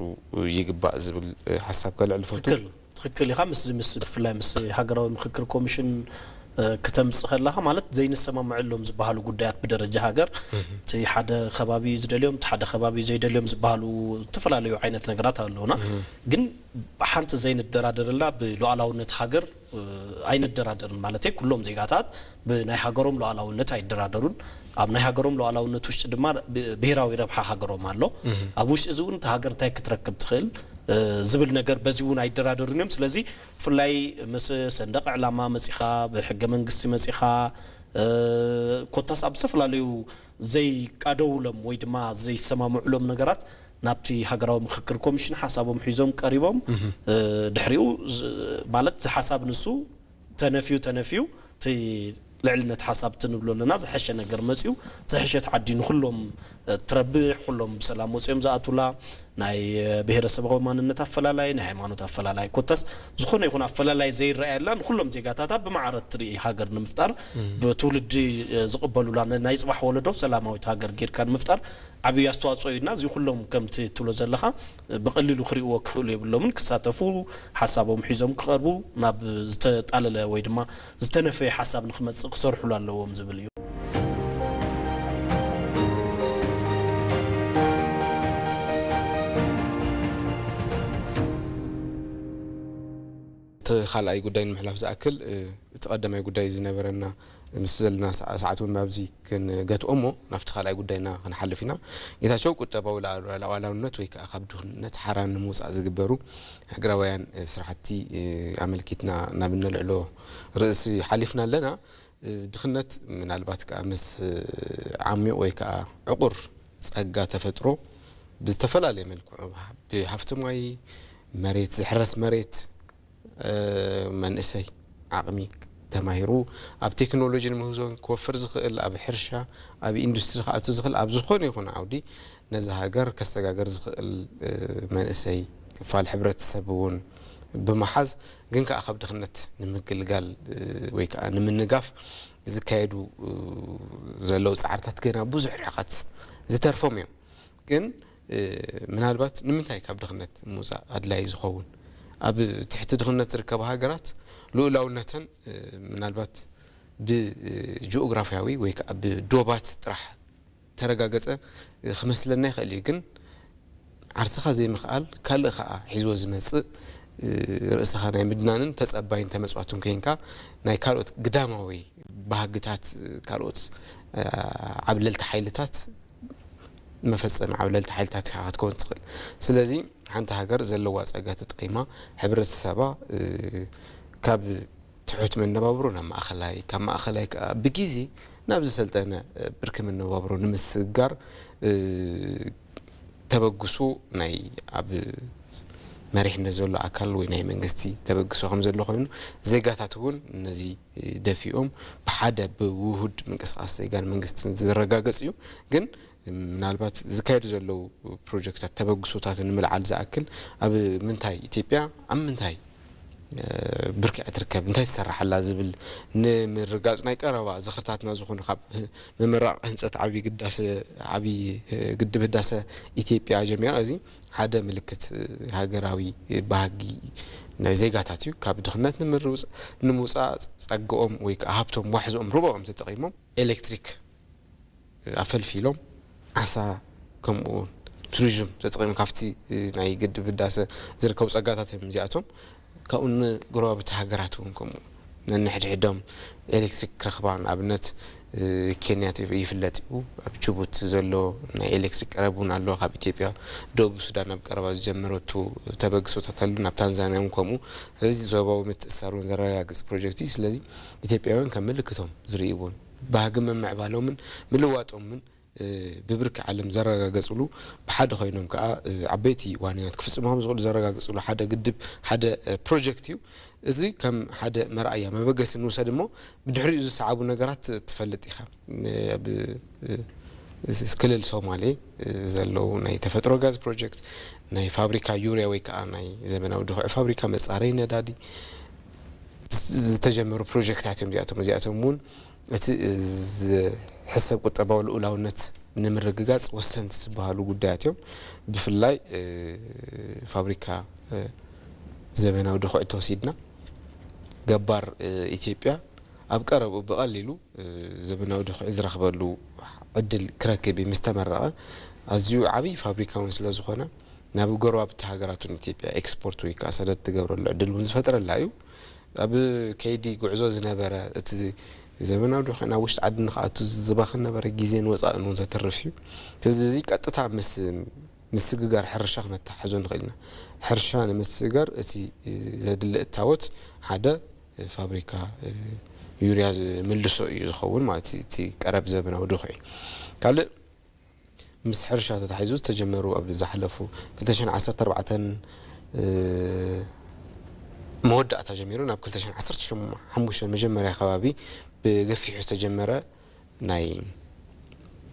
ይግባእ ዝብል ሓሳብ ከልዕል ፈቱ። ትክክል ትክክል ኢኻ። ምስ ምስ ብፍላይ ምስ ሃገራዊ ምክክር ኮሚሽን ክተምፅእ ከለኻ ማለት ዘይንሰማምዐሎም ዝበሃሉ ጉዳያት ብደረጃ ሃገር እቲ ሓደ ከባቢ ዝደልዮም እቲ ሓደ ከባቢ ዘይደልዮም ዝበሃሉ ዝተፈላለዩ ዓይነት ነገራት ኣለውና። ግን ሓንቲ ዘይንደራደረላ ብሉዓላውነት ሃገር ኣይንደራደርን ማለት ኩሎም ዜጋታት ብናይ ሃገሮም ሉዓላውነት ኣይደራደሩን። ኣብ ናይ ሃገሮም ሉዓላውነት ውሽጢ ድማ ብሄራዊ ረብሓ ሃገሮም ኣሎ። ኣብ ውሽጢ እዚ እውን እቲ ሃገር እንታይ ክትረክብ ትኽእል ዝብል ነገር በዚ እውን ኣይደራደሩን እዮም። ስለዚ ብፍላይ ምስ ሰንደቕ ዕላማ መፂኻ ብሕገ መንግስቲ መፂኻ ኮታስ ኣብ ዝተፈላለዩ ዘይቃደውሎም ወይ ድማ ዘይሰማምዑሎም ነገራት ናብቲ ሃገራዊ ምክክር ኮሚሽን ሓሳቦም ሒዞም ቀሪቦም ድሕሪኡ ማለት ዝሓሳብ ንሱ ተነፍዩ ተነፍዩ እቲ ልዕልነት ሓሳብ ትንብሎ ኣለና ዝሐሸ ነገር መፅዩ ዝሐሸት ዓዲ ንኩሎም ትረብሕ ኩሎም ብሰላም ወፅኦም ዝኣቱላ ናይ ብሄረሰባዊ ማንነት ኣፈላላይ ናይ ሃይማኖት ኣፈላላይ ኮታስ ዝኾነ ይኹን ኣፈላላይ ዘይረኣየላ ንኩሎም ዜጋታታ ብማዕረ ትርኢ ሃገር ንምፍጣር ብትውልዲ ዝቕበሉላ ናይ ፅባሕ ወለዶ ሰላማዊት ሃገር ጌርካ ንምፍጣር ዓብዪ ኣስተዋፅኦ እዩ እና እዚ ኩሎም ከምቲ ትብሎ ዘለኻ ብቐሊሉ ክርእይዎ ክኽእሉ የብሎምን። ክሳተፉ፣ ሓሳቦም ሒዞም ክቐርቡ፣ ናብ ዝተጣለለ ወይ ድማ ዝተነፈየ ሓሳብ ንክመፅእ ክሰርሑሉ ኣለዎም ዝብል እዩ። እቲ ካልኣይ ጉዳይ ንምሕላፍ ዝኣክል እቲ ቀዳማይ ጉዳይ ዝነበረና ምስ ዘለና ሰዓት እውን ኣብዚ ክንገትኦ እሞ ናብቲ ካልኣይ ጉዳይና ክንሓልፍ ኢና። ጌታቸው ቁጠባዊ ሉዓላውነት ወይ ከዓ ካብ ድኽነት ሓራ ንምውፃእ ዝግበሩ ሃገራውያን ስራሕቲ ኣመልኪትና ናብ እነልዕሎ ርእሲ ሓሊፍና ኣለና። ድኽነት ምናልባት ከዓ ምስ ዓሚቕ ወይ ከዓ ዕቑር ፀጋ ተፈጥሮ ብዝተፈላለየ መልክዑ ብሃፍቲ ማይ መሬት ዝሕረስ መሬት መንእሰይ ዓቕሚ ተማሂሩ ኣብ ቴክኖሎጂ ንምህዞን ክወፍር ዝኽእል ኣብ ሕርሻ ኣብ ኢንዱስትሪ ክኣቱ ዝኽእል ኣብ ዝኾነ ይኹን ዓውዲ ነዚ ሃገር ከሰጋገር ዝኽእል መንእሰይ ክፋል ሕብረተሰብ እውን ብምሓዝ ግን ከዓ ካብ ድኽነት ንምግልጋል ወይ ከዓ ንምንጋፍ ዝካየዱ ዘለዉ ፃዕርታት ገና ብዙሕ ርሕቐት ዝተርፎም እዮም። ግን ምናልባት ንምንታይ ካብ ድኽነት ምውፃእ ኣድላይ ዝኸውን ኣብ ትሕቲ ድኽነት ዝርከባ ሃገራት ልኡላውነተን ምናልባት ብጂኦግራፊያዊ ወይ ከዓ ብዶባት ጥራሕ ተረጋገፀ ክመስለና ይኽእል እዩ። ግን ዓርስኻ ዘይምኽኣል ካልእ ከዓ ሒዝዎ ዝመፅእ ርእስኻ ናይ ምድናንን ተፀባይን ተመፅዋትን ኮይንካ ናይ ካልኦት ግዳማዊ ባህግታት ካልኦት ዓብለልቲ ሓይልታት መፈፀሚ ዓብለልቲ ሓይልታት ኢኻ ክትከውን ትኽእል። ስለዚ ሓንቲ ሃገር ዘለዋ ፀጋ ተጠቒማ ሕብረተሰባ ካብ ትሑት መነባብሮ ናብ ማእኸላይ ካብ ማእኸላይ ከዓ ብግዜ ናብ ዝሰልጠነ ብርኪ መነባብሮ ንምስግጋር ተበግሶ ናይ ኣብ መሪሕነት ዘሎ ኣካል ወይ ናይ መንግስቲ ተበግሶ ከም ዘሎ ኮይኑ ዜጋታት እውን ነዚ ደፊኦም ብሓደ ብውሁድ ምንቅስቃስ ዜጋን መንግስትን ዝረጋገፅ እዩ። ግን ምናልባት ዝካየዱ ዘለዉ ፕሮጀክታት ተበግሶታት ንምልዓል ዝኣክል ኣብ ምንታይ ኢትዮጵያ ኣብ ምንታይ ብርኪ ትርከብ እንታይ ትሰርሓላ ዝብል ንምርጋፅ ናይ ቀረባ ዝኽርታትና ዝኾኑ ካብ ምምራቕ ህንፀት ዓብዪ ግዳሰ ዓብዪ ግድብ ህዳሰ ኢትዮጵያ ጀሚራ እዚ ሓደ ምልክት ሃገራዊ ባህጊ ናይ ዜጋታት እዩ። ካብ ድኽነት ንምርውፅ ንምውፃእ ጸግኦም ወይ ከዓ ሃብቶም ዋሕዝኦም ሩባኦም ተጠቒሞም ኤሌክትሪክ ኣፈልፊሎም ዓሳ ከምኡ ቱሪዝም ተጠቒሞም ካብቲ ናይ ግድብ ህዳሰ ዝርከቡ ጸጋታት እዮም እዚኣቶም። ካብኡ ንጎረባብቲ ሃገራት እውን ከምኡ ነንሕድሕዶም ኤሌክትሪክ ክረኽባ ንኣብነት ኬንያ ይፍለጥ እዩ። ኣብ ጅቡቲ ዘሎ ናይ ኤሌክትሪክ ቀረብ እውን ኣሎ። ካብ ኢትዮጵያ ደቡብ ሱዳን ኣብ ቀረባ ዝጀመረቱ ተበግሶታት ኣሎ። ናብ ታንዛንያ እውን ከምኡ። ስለዚ ዞባዊ ምትእስሳር እውን ዘረጋግጽ ፕሮጀክት እዩ። ስለዚ ኢትዮጵያውያን ከም ምልክቶም ዝርእይዎን ባህጊ ምምዕባሎምን ምልዋጦምን ብብርኪ ዓለም ዘረጋገፅሉ ብሓደ ኮይኖም ከዓ ዓበይቲ ዋኒናት ክፍፅሙ ከም ዝኽእሉ ዘረጋግፅሉ ሓደ ግድብ ሓደ ፕሮጀክት እዩ። እዚ ከም ሓደ መርኣያ መበገሲ ንውሰድ እሞ ብድሕሪኡ ዝሰዓቡ ነገራት ትፈልጥ ኢኻ። ኣብ ክልል ሶማሌ ዘለዉ ናይ ተፈጥሮ ጋዝ ፕሮጀክት ናይ ፋብሪካ ዩሪያ ወይ ከዓ ናይ ዘመናዊ ድኹዒ ፋብሪካ መፃረይ ነዳዲ ዝተጀመሩ ፕሮጀክታት እዮም እዚኣቶም እዚኣቶም እውን እቲ ዝሕሰብ ቁጠባዊ ልኡላውነት ንምርግጋፅ ወሰንቲ ዝበሃሉ ጉዳያት እዮም። ብፍላይ ፋብሪካ ዘመናዊ ድኹዒ ተወሲድና ገባር ኢትዮጵያ ኣብ ቀረብኡ ብቐሊሉ ዘመናዊ ድኹዒ ዝረኽበሉ ዕድል ክረክብ እዩ ምስ ተመረቐ ኣዝዩ ዓብዪ ፋብሪካ እውን ስለ ዝኾነ ናብ ጎረባብቲ ሃገራት እውን ኢትዮጵያ ኤክስፖርት ወይ ከዓ ሰደድ ትገብረሉ ዕድል እውን ዝፈጥረላ እዩ። ኣብ ከይዲ ጉዕዞ ዝነበረ እቲ ዘመናዊ ድኹዒ ናብ ውሽጢ ዓዲ ንክኣቱ ዝባኽን ነበረ ግዜን ወፃእን እውን ዘትርፍ እዩ። ስለዚ እዚ ቀጥታ ምስ ምስግጋር ሕርሻ ክነተሓሕዞ ንኽእል ኢና። ሕርሻ ንምስግጋር እቲ ዘድሊ እታወት ሓደ ፋብሪካ ዩርያ ዝምልሶ እዩ ዝኸውን ማለት እዩ። እቲ ቀረብ ዘበናዊ ድኹዒ ካልእ ምስ ሕርሻ ተታሒዙ ዝተጀመሩ ኣብ ዝሓለፉ ክልተ ሽሕን ዓሰርተ ኣርባዕተን መወዳእታ ጀሚሩ ናብ ክልተ ሽሕን ዓሰርተ ሓሙሽተን መጀመርያ ከባቢ ብገፊሑ ዝተጀመረ ናይ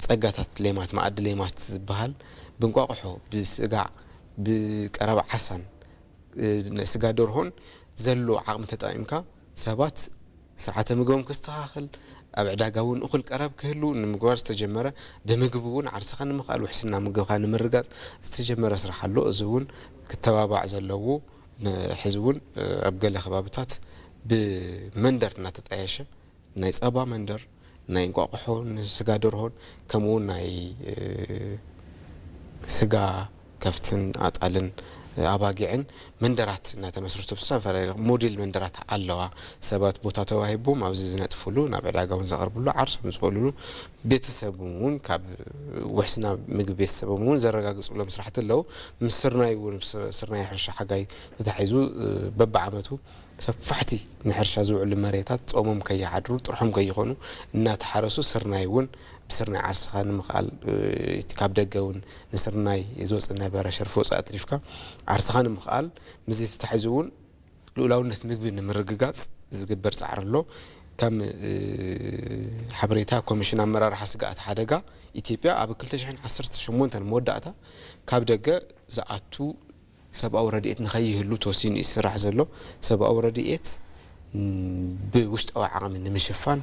ጸጋታት ሌማት መኣዲ ሌማት ዝበሃል ብእንቋቑሖ፣ ብስጋዕ፣ ብቀረብ ዓሳን ስጋ ደርሆን ዘሎ ዓቕሚ ተጠቒምካ ሰባት ስርዓተ ምግቦም ከስተኻኽል ኣብ ዕዳጋ እውን እኹል ቀረብ ክህሉ ንምግባር ዝተጀመረ ብምግቢ እውን ዓርስኻ ንምኽኣል ውሕስና ምግብኻ ንምርጋፅ ዝተጀመረ ስራሕ ኣሎ። እዚ እውን ክተባባዕ ዘለዎ ሕዚ እውን ኣብ ገለ ከባብታት ብመንደር እናተጣየሸ ናይ ጸባ መንደር ናይ እንቋቑሖ ንስጋ ደርሆን ከምኡ ናይ ስጋ ከፍትን ኣጣልን ኣባጊዕን መንደራት እናተመስረቱ ብዝተፈላለዩ ሞዴል መንደራት ኣለዋ። ሰባት ቦታ ተዋሂቦም ኣብዚ ዝነጥፍሉ ናብ ዕዳጋ እውን ዘቕርብሉ ዓርሶም ዝኽእልሉ ቤተሰብ እውን ካብ ውሕስና ምግቢ ቤተሰቦም እውን ዘረጋግፅሎም ስራሕቲ ኣለዉ። ምስ ስርናይ እውን ስርናይ ሕርሻ ሓጋይ ተታሒዙ በብዓመቱ ሰፋሕቲ ንሕርሻ ዝውዕሉ መሬታት ጾሞም ከይሓድሩ ጥርሖም ከይኾኑ እናተሓረሱ ስርናይ እውን ብስርናይ ዓርስኻ ንምኽኣል ካብ ደገ እውን ንስርናይ ዝወፅእ ነበረ ሸርፊ ወፃኢ ኣትሪፍካ ዓርስኻ ንምኽኣል ምስዚ ተታሒዙ እውን ልኡላውነት ምግቢ ንምርግጋፅ ዝግበር ፃዕሪ ኣሎ። ከም ሓበሬታ ኮሚሽን ኣመራርሓ ስግኣት ሓደጋ ኢትዮጵያ ኣብ ክልተ ሽሕን ዓሰርተ ሸሞንተን መወዳእታ ካብ ደገ ዝኣቱ ሰብኣዊ ረድኤት ንኸይህሉ ተወሲኑ እዩ ዝስራሕ ዘሎ። ሰብኣዊ ረድኤት ብውሽጣዊ ዓቕሚ ንምሽፋን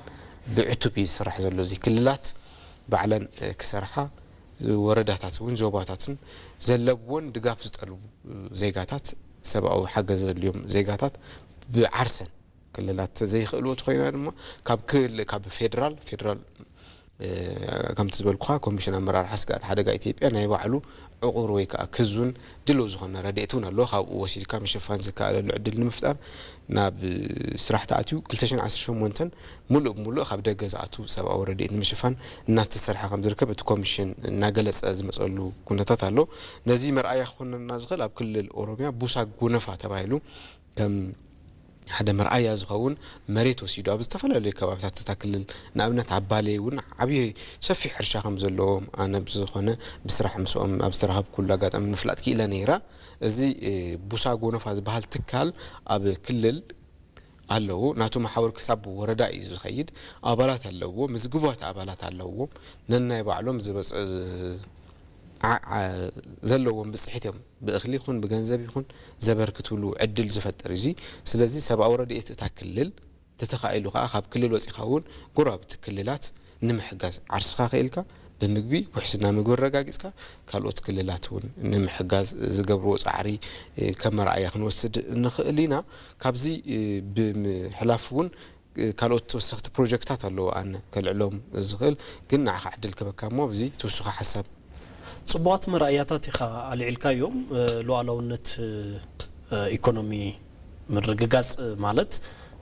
ብዕቱብ እዩ ዝስራሕ ዘሎ። እዚ ክልላት ባዕለን ክሰርሓ ወረዳታት እውን ዞባታትን ዘለብዎን ድጋፍ ዝጠልቡ ዜጋታት ሰብኣዊ ሓገዝ ዘድልዮም ዜጋታት ብዓርሰን ክልላት ዘይኽእልዎ ተኮይና ድማ ካብ ክል ካብ ፌደራል ፌደራል ከምቲ ዝበልኩኻ ኮሚሽን ኣመራርሓ ስግኣት ሓደጋ ኢትዮጵያ ናይ ባዕሉ ዕቑር ወይ ከዓ ክዙን ድልው ዝኾነ ረድኤት እውን ኣለዎ። ካብኡ ወሲድካ ምሽፋን ዝከኣለሉ ዕድል ንምፍጣር ናብ ስራሕ ተኣትዩ ክልተ ሽሕን ዓሰርተ ሸሞንተን ሙሉእ ብሙሉእ ካብ ደገ ዝኣቱ ሰብኣዊ ረድኤት ንምሽፋን እናተሰርሐ ከም ዝርከብ እቲ ኮሚሽን እናገለፀ ዝመፀሉ ኩነታት ኣሎ። ነዚ መርኣያ ክኾነና ዝኽእል ኣብ ክልል ኦሮሚያ ቡሳ ጎነፋ ተባሂሉ ከም ሓደ መርኣያ ዝኸውን መሬት ወሲዱ ኣብ ዝተፈላለዩ ከባብታት እታ ክልል ንኣብነት ኣብ ባሌ እውን ዓብዪ ሰፊሕ ሕርሻ ከም ዘለዎም ኣነ ብዝኾነ ብስራሕ ምስኦም ኣብ ዝተራኸብኩሉ ኣጋጣሚ ምፍላጥ ክኢለ ነይረ። እዚ ቡሳ ጎነፋ ዝበሃል ትካል ኣብ ክልል ኣለዎ። ናቱ መሓውር ክሳብ ወረዳ እዩ ዝኸይድ። ኣባላት ኣለዎ፣ ምዝግባት ኣባላት ኣለዎም። ነናይ ባዕሎም ዝበጽ-፣ ዓ-፣ ዓ-፣ ዘለዎም ብጽሒት እዮም ብእኽሊ ይኹን ብገንዘብ ይኹን ዘበርክትሉ ዕድል ዝፈጥር እዩ። ስለዚ ሰብኣዊ ረድኤት እታ ክልል ተተኻኢሉ ከኣ ካብ ክልል ወጺኻ እውን ጎረባብቲ ክልላት ንምሕጋዝ፣ ዓርስኻ ክኢልካ ብምግቢ ውሕስና ምግቢ ኣረጋጊጽካ፣ ካልኦት ክልላት እውን ንምሕጋዝ ዝገብርዎ ጻዕሪ፣ እ፣ ከም መርኣያ ክንወስድ ንኽእል ኢና። ካብዚ፣ እ፣ ብምሕላፍ እውን፣ እ፣ ካልኦት ተወሰኽቲ ፕሮጀክታት ኣለዉ፣ ኣነ ከልዕሎም ዝኽእል፣ ግን ንዓኻ ዕድል ክበካ እሞ፣ ኣብዚ ትውስኻ ሓሳብ። ጽቡቓት መርኣያታት ኢኻ ኣልዒልካዮም። እ፣ ሉዓላውነት፣ እ፣ ኢኮኖሚ ምርግጋጽ ማለት፣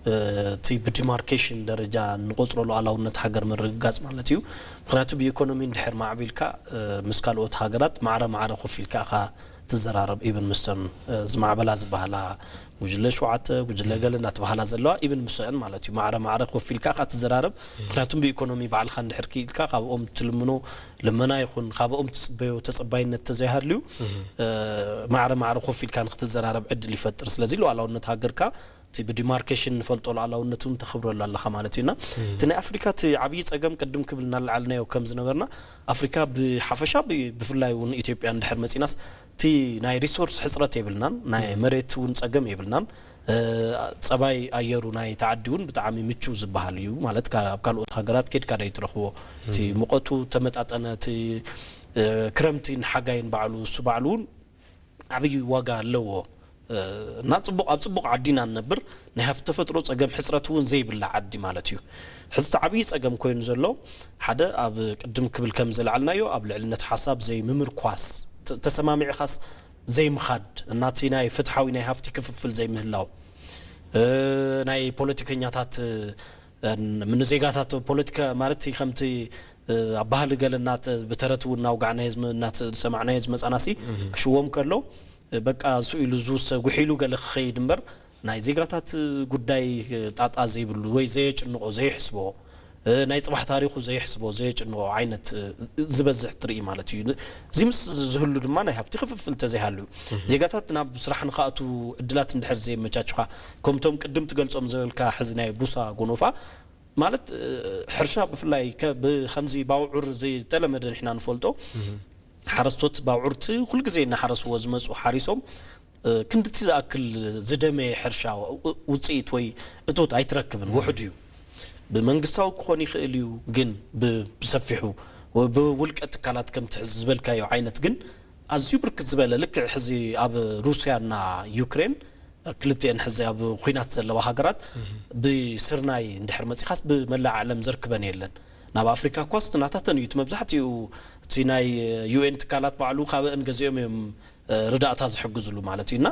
እ፣ እቲ ብዲማርኬሽን ደረጃ እንቆጽሮ ሉዓላውነት ሃገር ምርግጋጽ ማለት እዩ። ምኽንያቱ ብኢኮኖሚ እንድሕር ማዕቢልካ፣ እ፣ ምስ ካልኦት ሃገራት ማዕረ ማዕረ ኮፍ ኢልካ ኢኻ ትዘራረብ። ኢብን ምስተን፣ እ፣ ዝማዕበላ ዝበሃላ ጉጅለ ሸውዓተ፣ ጉጅለ ገለ እናተባሃላ ዘለዋ ኢብን ምሰአን ማለት እዩ። ማዕረ ማዕረ ኮፍ ኢልካ ኢኻ ትዘራረብ። ምኽንያቱም ብኢኮኖሚ ባዕልኻ እንድሕር ክኢልካ ካብኦም ትልምኖ ልመና ይኹን ካብኦም ትጽበዮ ተጸባይነት ተዘይሃልዩ፣ እ፣ ማዕረ ማዕረ ኮፍ ኢልካ ንክትዘራረብ ዕድል ይፈጥር። ስለዚ ሉዓላውነት ሃገርካ እቲ ብዲማርኬሽን ንፈልጦ ሉዓላውነት እውን ተኽብረሉ ኣለኻ ማለት እዩና። እቲ ናይ ኣፍሪካ እቲ ዓብዪ ጸገም ቅድም ክብል እናለዓልናዮ ከም ዝነበርና ኣፍሪካ ብሓፈሻ ብ-፣ ብፍላይ እውን ኢትዮጵያ እንድሕር መጺናስ እቲ ናይ ሪሶርስ ሕጽረት የብልናን፣ ናይ መሬት እውን ጸገም የብልናን። እ፣ ጸባይ ኣየሩ ናይ ተዓዲ እውን ብጣዕሚ ምቹው ዝበሃል እዩ። ማለት ካ-፣ ኣብ ካልኦት ሃገራት ኬድካ ዶ ትረኽቦ? እቲ ሙቐቱ ተመጣጠነ፣ እቲ፣ እ፣ ክረምቲን ሓጋይን ባዕሉ እሱ ባዕሉ እውን ዓብዪ ዋጋ ኣለዎ። እ፣ እና ጽቡቕ፣ ኣብ ጽቡቕ ዓዲ ኢና ንነብር። ናይ ሃፍቲ ተፈጥሮ ጸገም ሕጽረት እውን ዘይብላ ዓዲ ማለት እዩ። ሕዚ እቲ ዓብዪ ጸገም ኮይኑ ዘሎ ሓደ ኣብ ቅድም ክብል ከም ዘልዓልናዮ ኣብ ልዕልነት ሓሳብ ዘይምምርኳስ፣ ተ-፣ ተሰማሚዕኻስ ዘይምኻድ፣ እናቲ ናይ ፍትሓዊ ናይ ሃፍቲ ክፍፍል ዘይምህላው፣ እ፣ ናይ ፖለቲከኛታት፣ እ፣ ን-፣ ንዜጋታት ፖለቲካ ማለት ከምቲ፣ እ፣ ኣብ ባህሊ ገለ እናተ-፣ ብተረት እውን እናውጋዕናዮ ዝመ-፣ እናተ-፣ ዝሰማዕናዮ ዝመጻናሲ ክሽዎም ከሎ፣ እ፣ በቃ እሱ ኢሉ ዝውሰ-፣ ጉሒሉ ገለ ክኸይድ እምበር ናይ ዜጋታት ጉዳይ ጣጣ ዘይብሉ ወይ ዘየጭንቖ፣ ዘየሕስቦ፣ እ፣ ናይ ጽባሕ ታሪኹ ዘየሕስቦ፣ ዘየጭንቖ ዓይነት፣ እ፣ ዝበዝሕ ትርኢ ማለት እዩ። እዚ ምስ ዝህሉ ድማ ናይ ሃፍቲ ክፍፍል ተዘይሃልዩ፣ ዜጋታት ናብ ስራሕ ንኽኣትዉ ዕድላት እንድሕር ዘየመቻችኻ፣ ከምቶም ቅድም ትገልጾም ዝበልካ ሕዚ ናይ ቡሳ ጎኖፋ ማለት፣ እ፣ ሕርሻ ብፍላይ ከ-፣ ብኸምዚ ባውዑር ዝተለመደ ንሕና ንፈልጦ፣ ሓረስቶት ባውዑርቲ ኩልግዜ እናሓረስዎ ዝመጹ ሓሪሶም፣ እ፣ ክንድቲ ዝኣክል ዝደመየ ሕርሻ ው-፣ ውጽኢት ወይ እቶት ኣይትረክብን፣ ውሑድ እዩ። ብመንግስታዊ ክኾን ይኽእል እዩ፣ ግን ብ-፣ ብሰፊሑ ወ-፣ ብውልቀ ትካላት ከምቲ ሕዚ ዝበልካዮ ዓይነት ግን ኣዝዩ ብርክት ዝበለ፣ ልክዕ ሕዚ ኣብ ሩስያና ዩክሬን ክልቲኤን ሕዚ ኣብ ኲናት ዘለዋ ሃገራት ብስርናይ እንድሕር መጺኻስ ብመላእ ዓለም ዘርክበን የለን። ናብ ኣፍሪካ እኳስ ናታተን እዩ እቲ መብዛሕትኡ፣ እቲ ናይ ዩ ኤን ትካላት ባዕሉ ካበአን ገዚኦም እዮም፣ እ፣ ርዳእታ ዝሕግዝሉ ማለት እዩ። እና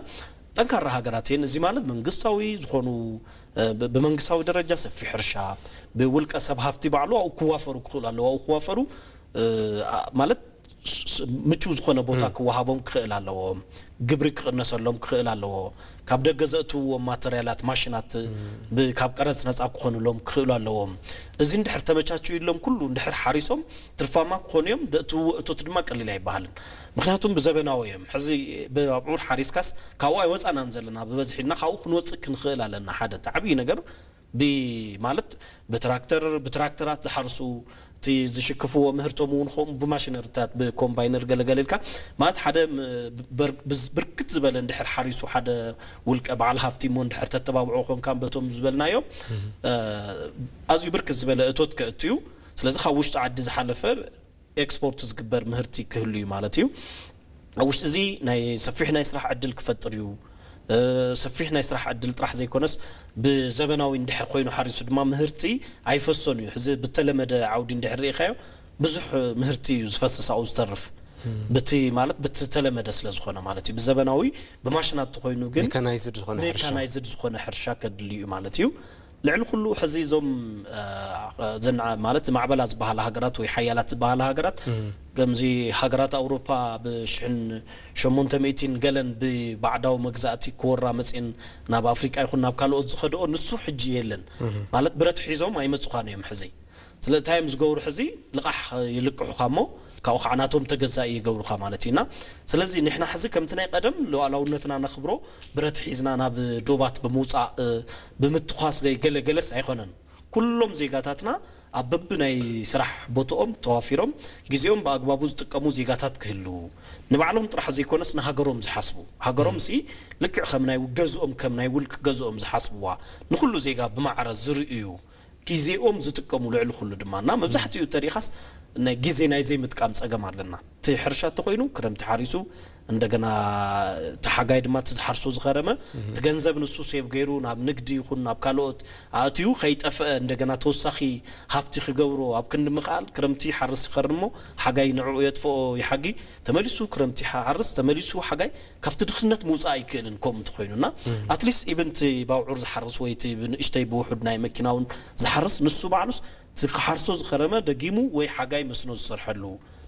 ጠንካራ ሃገራት እየን። እዚ ማለት መንግስታዊ ዝኾኑ፣ እ፣ ብ-፣ ብመንግስታዊ ደረጃ ሰፊሕ ሕርሻ፣ ብውልቀ ሰብ ሃፍቲ ባዕሉ ኣብኡ ክዋፈሩ ክኽእሉ ኣለዎ። ኣብኡ ክዋፈሩ፣ እ፣ ኣ-፣ ማለት ስ-፣ ስ-፣ ምቹው ዝኾነ ቦታ ክወሃቦም ክኽእል ኣለዎ። ግብሪ ክቕነሰሎም ክኽእል ኣለዎ። ካብ ደገ ዘእትውዎም ማተርያላት፣ ማሽናት፣ ብ-፣ ካብ ቀረጽ ነጻ ክኾኑሎም ክኽእሉ ኣለዎም። እዚ እንድሕር ተመቻችዩሎም ኩሉ እንድሕር ሓሪሶም ትርፋማ ክኾኑ እዮም። ዘእትውዎ እቶት ድማ ቀሊል ኣይበሃልን። ምኽንያቱም ብዘበናዊ እዮም። ሕዚ ብኣብዑር ሓሪስካስ ካብኡ ኣይወጻናን ዘለና ብበዝሒ እና ካብኡ ክንወጽእ ክንኽእል ኣለና። ሓደ እቲ ዓብዪ ነገር ብ-፣ ማለት ብትራክተር፣ ብትራክተራት ዝሓርሱ፣ እቲ ዝሽክፍዎ ምህርቶም እውን ከምኡ ብማሽነሪታት ብኮምባይነር ገለገለ ኢልካ ማለት ሓደ ም-፣ በር-፣ ብዝ-፣ ብርክት ዝበለ እንድሕር ሓሪሱ ሓደ ውልቀ በዓል ሃፍቲ እሞ እንድሕር ተተባብዖ ኮንካ በቶም ዝበልናዮም፣ እ፣ ኣዝዩ ብርክት ዝበለ እቶት ከእትዩ። ስለዚ ካብ ውሽጢ ዓዲ ዝሓለፈ ኤክስፖርት ዝግበር ምህርቲ ክህሉ እዩ ማለት እዩ። ኣብ ውሽጢ እዚ ናይ ሰፊሕ ናይ ስራሕ ዕድል ክፈጥር እዩ። እ፣ ሰፊሕ ናይ ስራሕ ዕድል ጥራሕ ዘይኮነስ ብዘበናዊ እንድሕር ኮይኑ ሓሪሱ ድማ ምህርቲ ኣይፈሶን እዩ። ሕዚ ብተለመደ ዓውዲ እንድሕር ርኢኻዮ ብዙሕ ምህርቲ እዩ ዝፈስስ ኣብኡ ዝተርፍ። ብቲ ማለት ብቲ ተለመደ ስለ ዝኾነ ማለት እዩ። ብዘበናዊ ብማሽናት ተኾይኑ ግን ሜካናይዝድ ዝኾነ ሕርሻ። ሜካናይዝድ ዝኾነ ሕርሻ ከድሊ እዩ ማለት እዩ። ልዕሊ ኩሉ ሕዚ እዞም፣ እ፣ ዘና-፣ ማለት ማዕበላ ዝበሃላ ሃገራት ወይ ሓያላት ዝበሃላ ሃገራት፣ ከምዚ ሃገራት ኣውሮፓ ብሽሕን ሸሞንተ ሚእቲን ገለን ብባዕዳዊ መግዛእቲ ክወራ መፅን ናብ ኣፍሪቃ ይኹን ናብ ካልኦት ዝኸድኦ ንሱ ሕጂ የለን። ማለት ብረት ሒዞም ኣይመፁኻን እዮም ሕዚ። ስለ እንታይ እዮም ዝገብሩ ሕዚ ልቓሕ ይልቅሑኻ እሞ ካብኡ ከዓ ናቶም ተገዛኢ ይገብሩኻ ማለት እዩና። ስለዚ ንሕና ሕዚ ከምቲ ናይ ቀደም ሉዓላውነትና ነኽብሮ ብረት ሒዝና ናብ ዶባት ብምውፃእ፣ እ፣ ብምትኳስ ገ-፣ ገለ ገለስ ኣይኮነን። ኩሎም ዜጋታትና ኣብ በብናይ ስራሕ ቦታኦም ተዋፊሮም ግዜኦም ብኣግባቡ ዝጥቀሙ ዜጋታት ክህልዉ፣ ንባዕሎም ጥራሕ ዘይኮነስ ንሃገሮም ዝሓስቡ፣ ሃገሮም ሲ ልክዕ ከም ናይ ገዝኦም፣ ከም ናይ ውልቂ ገዝኦም ዝሓስብዋ፣ ንኹሉ ዜጋ ብማዕረ ዝርእዩ፣ ግዜኦም ዝጥቀሙ፣ ልዕሊ ኩሉ ድማ እና መብዛሕትኡ ተሪኻስ ናይ ግዜ ናይ ዘይምጥቃም ጸገም ኣለና። እቲ ሕርሻ እንተኾይኑ ክረምቲ ሓሪሱ፣ እንደገና እቲ ሓጋይ ድማ እቲ ዝሓርሶ ዝኸረመ እቲ ገንዘብ ንሱ ሴቭ ገይሩ ናብ ንግዲ ይኹን ናብ ካልኦት ኣእትዩ ከይጠፍአ፣ እንደገና ተወሳኺ ሃብቲ ክገብሮ ኣብ ክንዲ ምኽኣል፣ ክረምቲ ይሓርስ ይኸርም እሞ ሓጋይ ንዕኡ የጥፍኦ ይሓጊ፣ ተመሊሱ ክረምቲ ይሓርስ፣ ተመሊሱ ሓጋይ፣ ካብቲ ድኽነት ምውፃእ ኣይክእልን። ከምኡ እንተኾይኑና ኣትሊስት ኢብን እቲ ባውዑር ዝሓርስ ወይ እቲ ብንእሽተይ ብውሑድ ናይ መኪና እውን ዝሓርስ ንሱ ባዕሉስ እቲ ክሓርሶ ዝኸረመ ደጊሙ ወይ ሓጋይ መስኖ ዝሰርሐሉ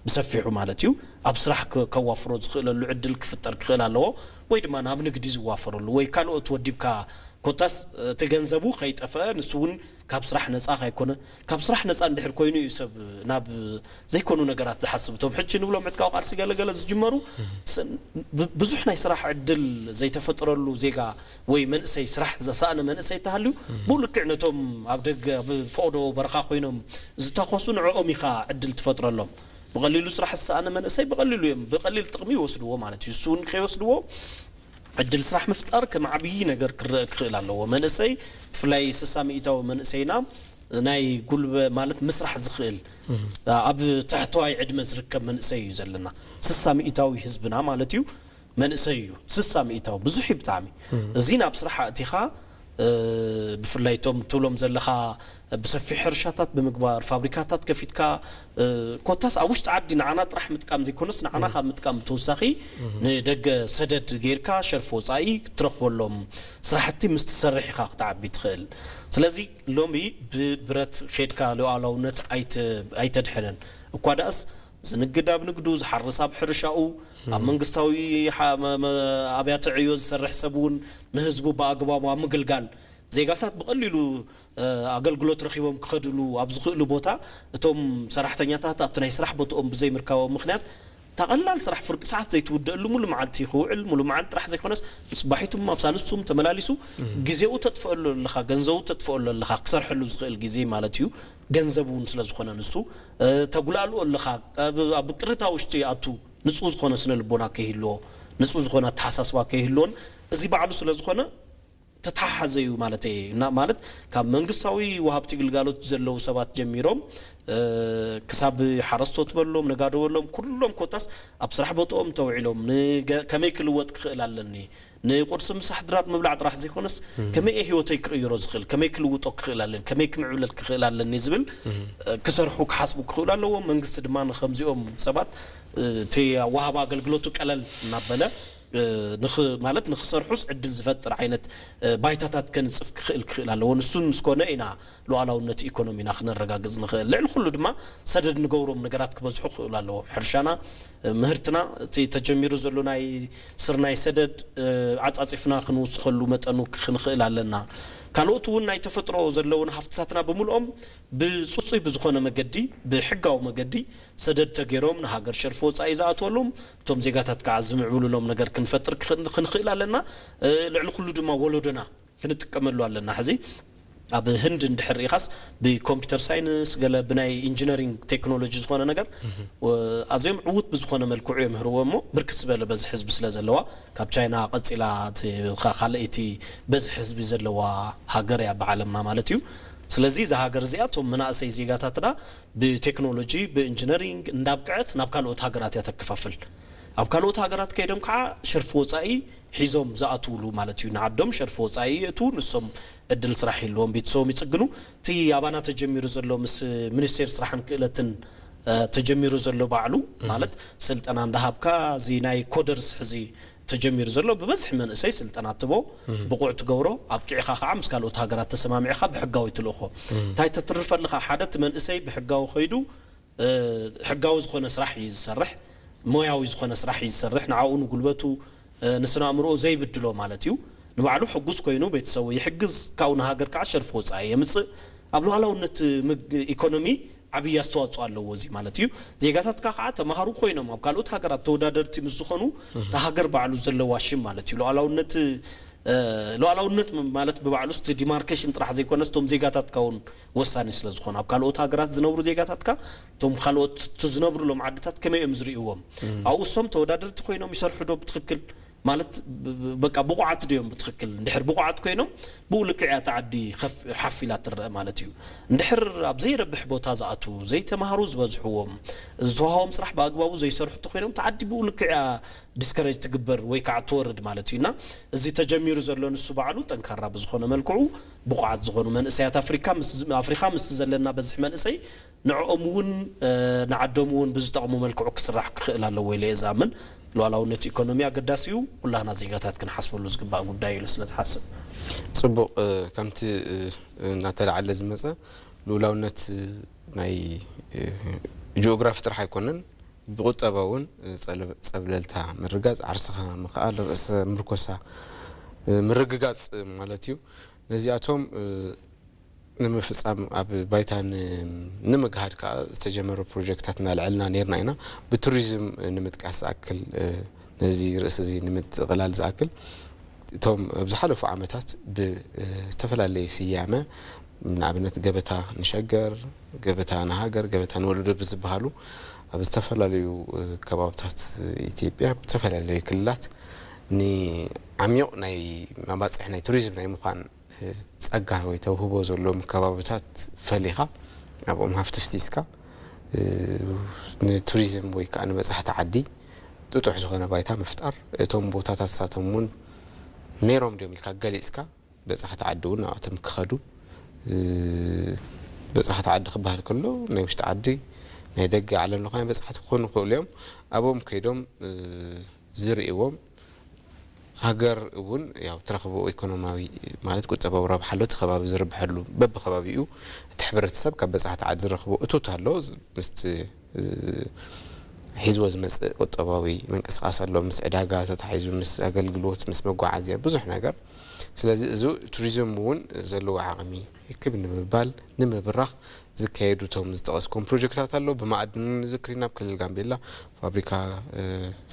ብሰፊሑ ማለት እዩ ኣብ ስራሕ ከ-፣ ከዋፍሮ ዝኽእለሉ ዕድል ክፍጠር ክኽእል ኣለዎ። ወይ ድማ ናብ ንግዲ ዝዋፈረሉ ወይ ካልኦት ወዲብካ ኮታስ እቲ ገንዘቡ ከይጠፍአ ንሱ እውን ካብ ስራሕ ነፃ ከይኮነ፣ ካብ ስራሕ ነፃ እንድሕር ኮይኑ እዩ ሰብ ናብ ዘይኮኑ ነገራት ዝሓስብ። እቶም ሕጂ ንብሎም ዕጥቃዊ ቃልሲ ገለገለ ዝጅመሩ ስ-፣ ብ-፣ ብዙሕ ናይ ስራሕ ዕድል ዘይተፈጠረሉ ዜጋ ወይ መንእሰይ፣ ስራሕ ዘሳእነ መንእሰይ ተሃልዩ፣ ብኡ ልክዕ ነቶም ኣብ ደገ ኣብ ፈቕዶ በረኻ ኮይኖም ዝተኾሱ ንዕኦም ኢኻ ዕድል ትፈጥረሎም። ብቐሊሉ ስራሕ ዝሰኣነ መንእሰይ ብቐሊሉ እዮም፣ ብቐሊል ጥቕሚ ይወስድዎ ማለት እዩ። እሱ እውን ከይወስድዎ ዕድል ስራሕ ምፍጣር ከም ዓብዪ ነገር ክረአ ክኽእል ኣለዎ። መንእሰይ ብፍላይ ስሳ ሚእታዊ መንእሰይና ናይ ጉልበ ማለት ምስራሕ ዝኽእል ኣብ ትሕተዋይ ዕድመ ዝርከብ መንእሰይ እዩ ዘለና። ስሳ ሚእታዊ ህዝብና ማለት እዩ መንእሰይ እዩ። ስሳ ሚእታዊ ብዙሕ እዩ ብጣዕሚ። እዚ ናብ ስራሕ ኣእቲኻ፣ እ፣ ብፍላይ እቶም ትብሎም ዘለኻ ብሰፊሕ ሕርሻታት ብምግባር፣ ፋብሪካታት ከፊትካ፣ እ፣ ኮታስ ኣብ ውሽጢ ዓዲ ንዓና ጥራሕ ምጥቃም ዘይኮነስ ንዓና ካብ ምጥቃም ብተወሳኺ ንደገ ሰደድ ጌርካ ሸርፊ ወፃኢ ክትረኽበሎም ስራሕቲ ምስ ትሰርሕ ኢኻ ክትዓቢ ትኽእል። ስለዚ ሎሚ ብብረት ኬድካ ሉዓላውነት ኣይተ-፣ ኣይተድሕንን። እኳ ደኣስ ዝንግድ ኣብ ንግዱ፣ ዝሓርስ ኣብ ሕርሻኡ፣ ኣብ መንግስታዊ ሓ-፣ መ-፣ መ-፣ ኣብያተ ዕዮ ዝሰርሕ ሰብ እውን ንህዝቡ ብኣግባቡ ኣብ ምግልጋል ዜጋታት ብቐሊሉ፣ እ፣ ኣገልግሎት ረኺቦም ክኸድሉ ኣብ ዝኽእሉ ቦታ እቶም ሰራሕተኛታት ኣብቲ ናይ ስራሕ ቦትኦም ብዘይምርካቦም ምኽንያት እታ ቀላል ስራሕ ፍርቂ ሰዓት ዘይትውደአሉ ሙሉ መዓልቲ ክውዕል፣ ሙሉ መዓልቲ ጥራሕ ዘይኮነስ ጽባሒቱም ኣብ ሳልስቱም ተመላሊሱ ግዜኡ ተጥፍአሉ ኣለኻ፣ ገንዘቡ ተጥፍአሉ ኣለኻ፣ ክሰርሐሉ ዝኽእል ግዜ ማለት እዩ። ገንዘብ እውን ስለ ዝኾነ ንሱ፣ እ፣ ተጉላሉ ኣለኻ። ኣብ፣ ኣብ ቅርታ ውሽጢ ይኣቱ፣ ንጹህ ዝኾነ ስነ ልቦና ከይህልዎ፣ ንጹህ ዝኾነ ኣተሓሳስባ ከይህልዎን እዚ ባዕሉ ስለ ዝኾነ ተተሓሓዘ እዩ ማለት እየ። እና ማለት ካብ መንግስታዊ ወሃብቲ ግልጋሎት ዘለዉ ሰባት ጀሚሮም፣ እ፣ ክሳብ ሓረስቶት በሎም፣ ነጋዶ በሎም፣ ኩሎም ኮታስ ኣብ ስራሕ ቦትኦም ተውዒሎም፣ ንገ-፣ ከመይ ክልወጥ ክኽእል ኣለኒ፣ ንቁርሲ ምሳሕ ድራር ምብላዕ ጥራሕ ዘይኮነስ፣ ከመይ እየ ህይወተይ ክቕይሮ ዝኽእል፣ ከመይ ክልውጦ ክኽእል ኣለኒ፣ ከመይ ክምዕብለል ክኽእል ኣለኒ ዝብል፣ እ፣ ክሰርሑ ክሓስቡ ክኽእሉ ኣለዎም። መንግስቲ ድማ ንኸምዚኦም ሰባት፣ እ፣ እቲ ወሃቢ ኣገልግሎቱ ቀለል እናበለ፣ እ፣ ንኽ-፣ ማለት ንኽሰርሑስ ዕድል ዝፈጥር ዓይነት፣ እ፣ ባይታታት ከንጽፍ ክኽእል ክኽእል ኣለዎ። ንሱን ምስ ኮነ ኢና ሉዓላውነት ኢኮኖሚና ክነረጋግጽ ንኽእል። ልዕሊ ኩሉ ድማ ሰደድ ንገብሮም ነገራት ክበዝሑ ክኽእሉ ኣለዎም። ሕርሻና፣ እ፣ ምህርትና፣ እቲ ተጀሚሩ ዘሎ ናይ ስርናይ ሰደድ፣ እ፣ ዓጻጺፍና ክንውስኸሉ መጠኑ ክንኽእል ኣለና። ካልኦት እውን ናይ ተፈጥሮ ዘለውን ሃፍትታትና ብምልኦም ብጽጹይ ብዝኾነ መገዲ፣ ብሕጋዊ መገዲ ሰደድ ተገይሮም ንሃገር ሸርፊ ወጻኢ ዝኣትወሎም፣ እቶም ዜጋታት ከዓ ዝምዕብሉሎም ነገር ክንፈጥር ክን-፣ ክንኽእል ኣለና። እ፣ ልዕሊ ኩሉ ድማ ወለዶና ክንጥቀመሉ ኣለና። ሕዚ ኣብ ህንድ እንድሕር ርኢኻስ ብኮምፒውተር ሳይንስ ገለ ብናይ ኢንጂነሪንግ ቴክኖሎጂ ዝኾነ ነገር፣ ወ-፣ ኣዝዮም ዕዉት ብዝኾነ መልክዑ የምህርዎ እሞ ብርክት ዝበለ በዝሒ ህዝቢ ስለ ዘለዋ ካብ ቻይና ቀጺላ እቲ ካ-፣ ካልኣይቲ በዝሒ ህዝቢ ዘለዋ ሃገር እያ ብዓለምና ማለት እዩ። ስለዚ እዛ ሃገር እዚኣ እቶም መናእሰይ ዜጋታትና ብቴክኖሎጂ ብኢንጂነሪንግ እንዳብቅዐት ናብ ካልኦት ሃገራት እያ ተከፋፍል። ኣብ ካልኦት ሃገራት ከይዶም ከዓ ሸርፊ ወፃኢ ሒዞም ዝኣትውሉ ማለት እዩ። ንዓዶም ሸርፊ ወፃኢ የእትዉ፣ ንሶም ዕድል ስራሕ ይህልዎም፣ ቤተሰቦም ይፅግኑ። እቲ ኣባና ተጀሚሩ ዘሎ ምስ ሚኒስቴር ስራሕን ክእለትን፣ እ፣ ተጀሚሩ ዘሎ ባዕሉ ማለት ስልጠና እንዳሃብካ፣ እዚ ናይ ኮደርስ ሕዚ ተጀሚሩ ዘሎ ብበዝሒ መንእሰይ ስልጠና ትቦ ብቑዕ ትገብሮ፣ ኣብቂዕኻ ከዓ ምስ ካልኦት ሃገራት ተሰማሚዕኻ ብሕጋዊ ትልእኾ። እንታይ ተትርፍ ኣለኻ? ሓደ እቲ መንእሰይ ብሕጋዊ ከይዱ፣ እ፣ ሕጋዊ ዝኾነ ስራሕ እዩ ዝሰርሕ፣ ሞያዊ ዝኾነ ስራሕ እዩ ዝሰርሕ። ንዓኡ ንጉልበቱ፣ እ፣ ንስነ ኣእምሮኡ ዘይብድሎ ማለት እዩ። ንባዕሉ ሕጉስ ኮይኑ ቤተሰቡ ይሕግዝ፣ ካብኡ ንሃገር ከዓ ሸርፊ ወፃኢ የምፅእ። ኣብ ሉዓላውነት ምግ-፣ ኢኮኖሚ ዓብዪ ኣስተዋፅኦ ኣለዎ እዚ ማለት እዩ። ዜጋታትካ ከዓ ተምሃሩ ኮይኖም ኣብ ካልኦት ሃገራት ተወዳደርቲ ምስ ዝኾኑ፣ እታ ሃገር ባዕሉ ዘለዋ ሽም ማለት እዩ። ሉዓላውነት፣ እ፣ ሉዓላውነት ማለት ብባዕሉ እቲ ዲማርኬሽን ጥራሕ ዘይኮነስ፣ እቶም ዜጋታትካ እውን ወሳኒ ስለ ዝኾነ፣ ኣብ ካልኦት ሃገራት ዝነብሩ ዜጋታትካ፣ እቶም ካልኦት እቲ ዝነብሩሎም ዓድታት ከመይ እዮም ዝርእይዎም? ኣብኡ እሶም ተወዳደርቲ ኮይኖም ይሰርሑ ዶ ብትኽክል? ማለት ብ-፣ ብ-፣ በቃ ብቑዓት ድዮም ብትኽክል? እንድሕር ብቑዓት ኮይኖም፣ ብኡ ልክዕ እያ እታ ዓዲ ከፍ-፣ ሓፍ ኢላ ትረአ ማለት እዩ። እንድሕር ኣብ ዘይረብሕ ቦታ ዝኣትዉ፣ ዘይተምሃሩ ዝበዝሕዎም፣ ዝተዋህቦም ስራሕ ብኣግባቡ ዘይሰርሑ እንተኾይኖም፣ እታ ዓዲ ብኡ ልክዕ እያ ዲስከሬጅ ትግበር ወይ ከዓ ትወርድ ማለት እዩ። እና እዚ ተጀሚሩ ዘሎ ንሱ ባዕሉ ጠንካራ ብዝኾነ መልክዑ፣ ብቑዓት ዝኾኑ መንእሰያት ኣፍሪካ ምስ፣ ኣፍሪካ ምስ ዘለና በዝሒ መንእሰይ፣ ንዕኦም እውን፣ እ፣ ንዓዶም እውን ብዝጠቕሙ መልክዑ ክስራሕ ክኽእል ኣለዎ ኢለ እየ ዝኣምን። ሉዓላውነት ኢኮኖሚ ኣገዳሲ እዩ። ኩላህና ዜጋታት ክንሓስበሉ ዝግባእ ጉዳይ እዩ ኢለ ስለ ዝሓስብ። ጽቡቕ፣ እ፣ ከምቲ፣ እ፣ እናተላዕለ ዝመጸ ሉዓላውነት፣ እ፣ ናይ፣ እ፣ ጂኦግራፊ ጥራሕ ኣይኮነን፣ ብቁጠባ እውን፣ እ፣ ጸለ-፣ ጸብለልታ ምርጋጽ፣ ዓርስኻ ምኽኣል፣ ርእሰ ምርኮሳ፣ እ፣ ምርግጋጽ ማለት እዩ። ነዚኣቶም፣ እ፣ ንምፍጻም ኣብ ባይታ ን-፣ ንምግሃድ ከኣ ዝተጀመሩ ፕሮጀክትታት እናልዐልና ነይርና ኢና። ብቱሪዝም ንምጥቃስ ዝኣክል፣ እ፣ ነዚ ርእሲ እዚ ንምጥቕላል ዝኣክል፣ እቶም ኣብ ዝሓለፉ ዓመታት ብዝተፈላለየ ስያመ፣ ንኣብነት ገበታ ንሸገር፣ ገበታ ንሃገር፣ ገበታ ንወለዶ ብዝበሃሉ ኣብ ዝተፈላለዩ፣ እ፣ ከባብታት ኢትዮጵያ፣ ዝተፈላለዩ ክልላት ንዓሚቕ ናይ መባጽሒ ናይ ቱሪዝም ናይ ምዃን ጸጋ ወይ ተውህቦ ዘለዎም ከባብታት ፈሊኻ፣ ኣብኦም ሃፍቲ ፍሲስካ፣ እ፣ ንቱሪዝም ወይ ከዓ ንበጻሕቲ ዓዲ ጥጡሕ ዝኾነ ባይታ ምፍጣር፣ እቶም ቦታታት ንሳቶም እውን ነይሮም ድዮም ኢልካ ገሊጽካ፣ በጻሕቲ ዓዲ እውን ናብኣቶም ክኸዱ፣ እ፣ በጻሕቲ ዓዲ ክበሃል ከሎ ናይ ውሽጢ ዓዲ፣ ናይ ደገ ዓለም ለኻውያን በጻሕቲ ክኾኑ ይኽእሉ እዮም። ኣብኦም ከይዶም፣ እ፣ ዝርእይዎም፣ ሃገር እውን ያው ትረኽቦ ኢኮኖሚያዊ ማለት ቁጠባዊ ረብሓ ኣሎ፣ እቲ ከባቢ ዝርብሐሉ በብከባቢኡ እቲ ሕብረተሰብ ካብ በጻሕቲ ዓዲ ዝረኽቦ እቶት ኣሎ። ዝ-፣ ምስቲ ዝ-፣ ሒዝዎ ዝመጽእ ቁጠባዊ ምንቅስቃስ ኣሎ፣ ምስ ዕዳጋ ተታሒዙ፣ ምስ ኣገልግሎት፣ ምስ መጓዓዝያ፣ ብዙሕ ነገር። ስለዚ እዚ ቱሪዝም እውን ዘለዎ ዓቕሚ ክብ ንምባል፣ ንምብራኽ ዝካየዱ እቶም ዝጠቐስኩም ፕሮጀክታት ኣለዉ። ብመኣድን ንዝክር ኢና፣ ኣብ ክልል ጋምቤላ ፋብሪካ፣ እ፣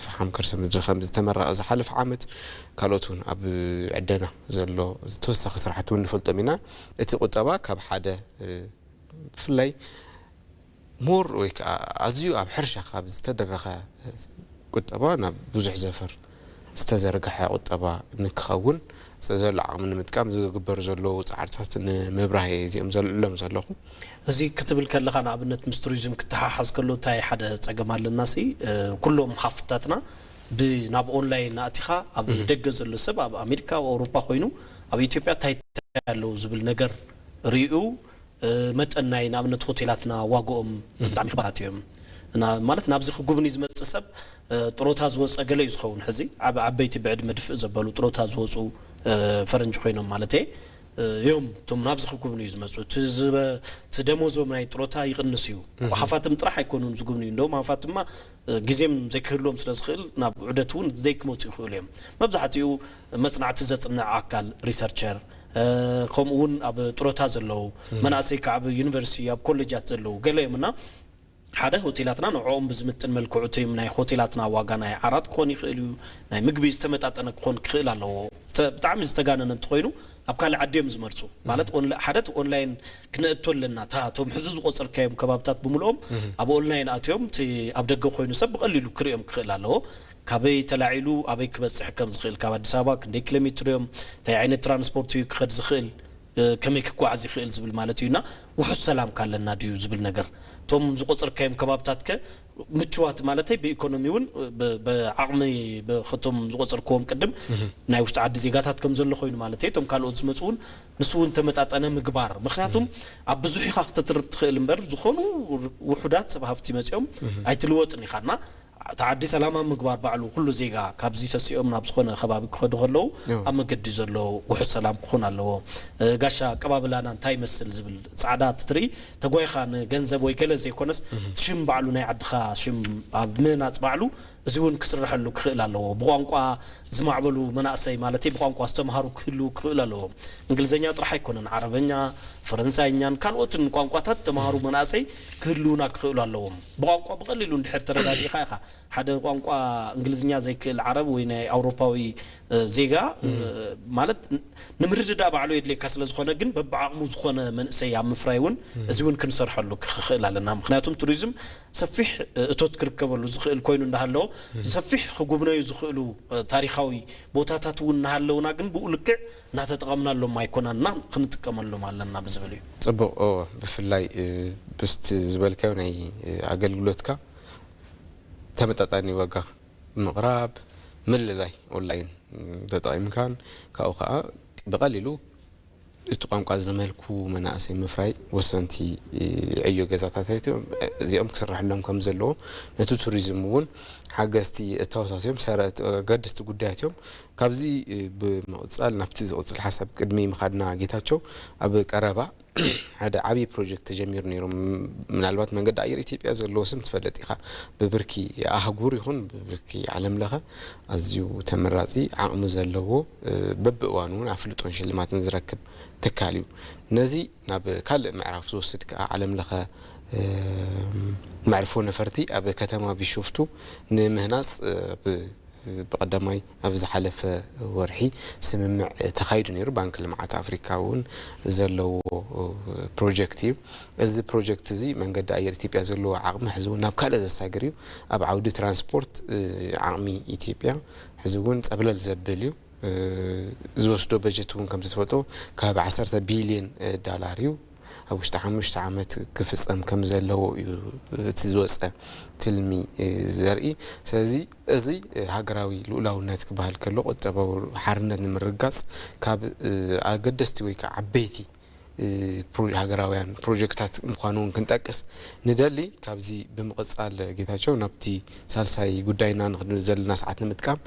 ፈሓም ከርሰ ምድሪ ከም ዝተመረቐ ዝሓለፈ ዓመት፣ ካልኦት እውን ኣብ ዕደና ዘሎ ተወሳኺ ስራሕቲ እውን ንፈልጦም ኢና። እቲ ቁጠባ ካብ ሓደ፣ እ፣ ብፍላይ ሞር ወይ ከዓ ኣዝዩ ኣብ ሕርሻ ካብ ዝተደረኸ ቁጠባ ናብ ብዙሕ ዘፈር ዝተዘርግሐ ቁጠባ ንክኸውን ዘሎ ዓቕሚ ንምጥቃም ዝግበሩ ዘለዉ ጻዕርታት ንምብራህ እየ እዚኦም ዘልዕሎም ዘለኹ። እዚ ክትብል ከለኻ ንኣብነት ምስ ቱሪዝም ክተሓሓዝ ከሎ እንታይ ሓደ ጸገም ኣለና ሲ፣ እ፣ ኩሎም ሃፍትታትና ብ-፣ ናብ ኦንላይን ኣእቲኻ ኣብ እህ። ደገ ዘሎ ሰብ ኣብ ኣሜሪካ፣ ኣብ ኣውሮፓ ኮይኑ ኣብ ኢትዮጵያ እንታይ እንታይ ኣለዉ ዝብል ነገር ርእዩ፣ እ፣ መጠን ናይ ንኣብነት ሆቴላትና ዋግኦም እህ። ብጣዕሚ ክባራት እዮም። እና ማለት ናብዚ ክጉብኒ ዝመጽእ ሰብ፣ እ፣ ጥሮታ ዝወጸ ገለ እዩ ዝኸውን። ሕዚ ዓብ-፣ ዓበይቲ ብዕድመ ድፍእ ዘበሉ ጥሮታ ዝወጹ፣ እ፣ ፈረንጂ ኮይኖም ማለት እየ፣ እ፣ እዮም እቶም ናብዚ ክጉብኒ እዩ ዝመጹ። እቲ ዝበ-፣ እቲ ደሞዞም ናይ ጥሮታ ይቕንስ እዩ። እህ። ሃፋትም ጥራሕ ኣይኮኑን ዝጉብንዩ። እንደውም ሃፋትማ፣ እ፣ ግዜም ዘይክህልዎም ስለ ዝኽእል ናብ ዑደት እውን ዘይክመጹ ይኽእሉ እዮም። መብዛሕትኡ መጽናዕቲ ዘጽንዕ ኣካል፣ ሪሰርቸር፣ እ፣ ከምኡ እውን ኣብ ጥሮታ ዘለዉ፣ እህ። መናእሰይ ከዓ ኣብ ዩኒቨርሲቲ፣ ኣብ ኮሌጃት ዘለዉ ገለ እዮም እና ሓደ ሆቴላትና ንዕኦም ብዝምጥን መልክዑ እቲ ናይ ሆቴላትና ዋጋ ናይ ዓራት ክኾን ይኽእል እዩ፣ ናይ ምግቢ ዝተመጣጠነ ክኾን ክኽእል ኣለዎ። ተ-፣ ብጣዕሚ ዝተጋነነ እንተኾይኑ ኣብ ካልእ ዓዲ እዮም ዝመርጹ። ማለት ኦንላ-፣ ሓደ እቲ ኦንላይን ክነእቶ ኣለና። እታ እቶም ሕዚ ዝቆጸርካዮም ከባብታት ብምልኦም እህ። ኣብ ኦንላይን ኣትዮም እቲ ኣብ ደገ ኮይኑ ሰብ ብቐሊሉ ክርእዮም ክኽእል ኣለዎ። ካበይ ተላዒሉ ኣበይ ክበጽሕ ከም ዝኽእል፣ ካብ ኣዲስ ኣበባ ክንደይ ኪሎ ሜትር እዮም፣ እንታይ ዓይነት ትራንስፖርት እዩ ክኸድ ዝኽእል፣ እ፣ ከመይ ክጓዓዝ ይኽእል ዝብል ማለት እዩ። እና ውሑስ ሰላም ካለና ድዩ ዝብል ነገር፣ እቶም ዝቆጸርካዮም ከባብታት ከ ምችዋት ማለተይ ብኢኮኖሚ እውን ብ-፣ ብዓቕሚ ብ-፣ እቶም ዝቆጸርክዎም ቅድም እህ። ናይ ውሽጢ ዓዲ ዜጋታት ከም ዘሎ ኮይኑ ማለተይ እቶም ካልኦት ዝመጹ እውን ንሱ እውን ተመጣጠነ ምግባር። ምክንያቱም እህ። ኣብ ብዙሕ ኢኻ ክተትርፍ ትኽእል እምበር ዝኾኑ ውሑዳት ሰብ ሃፍቲ መጺኦም እህ። ኣይትልወጥን ኢኻ። እና እቲ ዓዲ ሰላማዊ ምግባር ባዕሉ፣ ኩሉ ዜጋ ካብዚ ተሲኦም ናብ ዝኾነ ከባቢ ክኸዱ ከለዉ፣ እዎ። ኣብ መገዲ ዘሎ ውሑስ ሰላም ክኾን ኣለዎ። እ፣ ጋሻ ኣቀባብላና እንታይ ይመስል ዝብል፣ ጻዕዳ ትትርኢ ተጓይኻ ንገንዘብ ወይ ገለ ዘይኮነስ፣ ሽም ባዕሉ ናይ ዓድኻ ሽም ኣብ ምህናጽ ባዕሉ፣ እዚ እውን ክስረሐሉ ክኽእል ኣለዎ። ብቋንቋ ዝማዕበሉ መናእሰይ፣ ማለተይ ብቋንቋ ዝተምሃሩ ክህልዉ ክኽእል ኣለዎም። እንግሊዝኛ ጥራሕ ኣይኮነን፣ ዓረበኛ፣ ፈረንሳይኛን ካልኦትን ቋንቋታት ተምሃሩ መናእሰይ ክህልዉና ክኽእሉ ኣለዎም። ብቋንቋ ብቐሊሉ እንድሕር ተረዳዲእኻ ኢኻ። ሓደ ቋንቋ እንግሊዝኛ ዘይክእል ዓረብ ወይ ናይ ኣውሮፓዊ፣ እ፣ ዜጋ፣ እ፣ ማለት ን-፣ ንምርድዳእ ባዕሉ የድልየካ ስለ ዝኾነ፣ ግን በብዓቕሙ ዝኾነ መንእሰይ ኣብ ምፍራይ እውን፣ እዚ እውን ክንሰርሐሉ ክኽእል ኣለና። ምኽንያቱም ቱሪዝም ሰፊሕ፣ እ፣ እቶት ክርከበሉ ዝኽእል ኮይኑ እንዳሃለዎ፣ ሰፊሕ ክጉብነዩ ዝኽእሉ፣ እ፣ ታሪኻዊ ቦታታት እውን እናሃለውና፣ ግን ብኡ ልክዕ እናተጠቐምናሎም ኣይኮናንና፣ ክንጥቀመሎም ኣለና ብዝብል እዩ። ጽቡቕ። ኦ፣ ብፍላይ፣ እ፣ ብስቲ ዝበልካዮ ናይ፣ እ፣ ኣገልግሎትካ ተመጣጣኒ ዋጋ ምቕራብ፣ ምልላይ ኦንላይን፣ እ፣ ተጠቒምካን ካብኡ ከኣ ብቐሊሉ እቲ ቋንቋ ዘመልኩ መናእሰይ ምፍራይ ወሰንቲ፣ እ፣ ዕዮ ገዛታት እዮም። እዚኦም ክስረሐሎም ከም ዘለዎ ነቲ ቱሪዝም እውን ሓገዝቲ እታወታት እዮም፣ ሰረ-፣ ኣገደስቲ ጉዳያት እዮም። ካብዚ፣ እ፣ ብምቕጻል ናብቲ ዝቕጽል ሓሳብ ቅድሚ ምኻድና ጌታቸው፣ ኣብ ቀረባ ሓደ ዓብዪ ፕሮጀክት ተጀሚሩ ነይሩ። ም-፣ ምናልባት መንገዲ ኣየር ኢትዮጵያ ዘለዎ ስም ትፈልጥ ኢኻ። ብብርኪ ኣህጉር ይኹን ብብርኪ ዓለም ለኸ ኣዝዩ ተመራጺ ዓቕሚ ዘለዎ፣ እ፣ በብእዋኑ እውን ኣፍልጦን ሽልማትን ዝረክብ ትካል እዩ። ነዚ ናብ ካልእ ምዕራፍ ዝወስድ ከኣ ዓለም ለኸ፣ እ፣ መዕርፎ ነፈርቲ ኣብ ከተማ ቢሾፍቱ ንምህናጽ፣ እ፣ ብ-፣ ብቐዳማይ ኣብ ዝሓለፈ ወርሒ ስምምዕ ተኻይዱ ነይሩ። ባንክ ልምዓት ኣፍሪካ እውን ዘለዎ ፕሮጀክት እዩ። እዚ ፕሮጀክት እዚ መንገዲ ኣየር ኢትዮጵያ ዘለዎ ዓቕሚ ሕዚ እውን ናብ ካልእ ዘሳግር እዩ። ኣብ ዓውዲ ትራንስፖርት፣ እ፣ ዓቕሚ ኢትዮጵያ ሕዚ እውን ጸብለል ዘብል እዩ። እ፣ ዝወስዶ በጀት እውን ከምቲ ትፈልጦ ካብ ዓሰርተ ቢልዮን፣ እ፣ ዳላር እዩ። ኣብ ውሽጢ ሓሙሽተ ዓመት ክፍጸም ከም ዘለዎ እዩ እቲ ዝወጸ ትልሚ፣ እ፣ ዘርኢ። ስለዚ እዚ፣ እ፣ ሃገራዊ ልኡላውነት ክበሃል ከሎ ቁጠባዊ ሓርነት ንምርጋጽ ካብ፣ እ፣ ኣገደስቲ ወይ ከዓ ዓበይቲ፣ እ፣ ፕሮ-፣ ሃገራውያን ፕሮጀክታት ምዃኑ እውን ክንጠቅስ ንደሊ። ካብዚ ብምቕጻል ጌታቸው ናብቲ ሳልሳይ ጉዳይና ንኽድ ዘለና ሰዓት ንምጥቃም።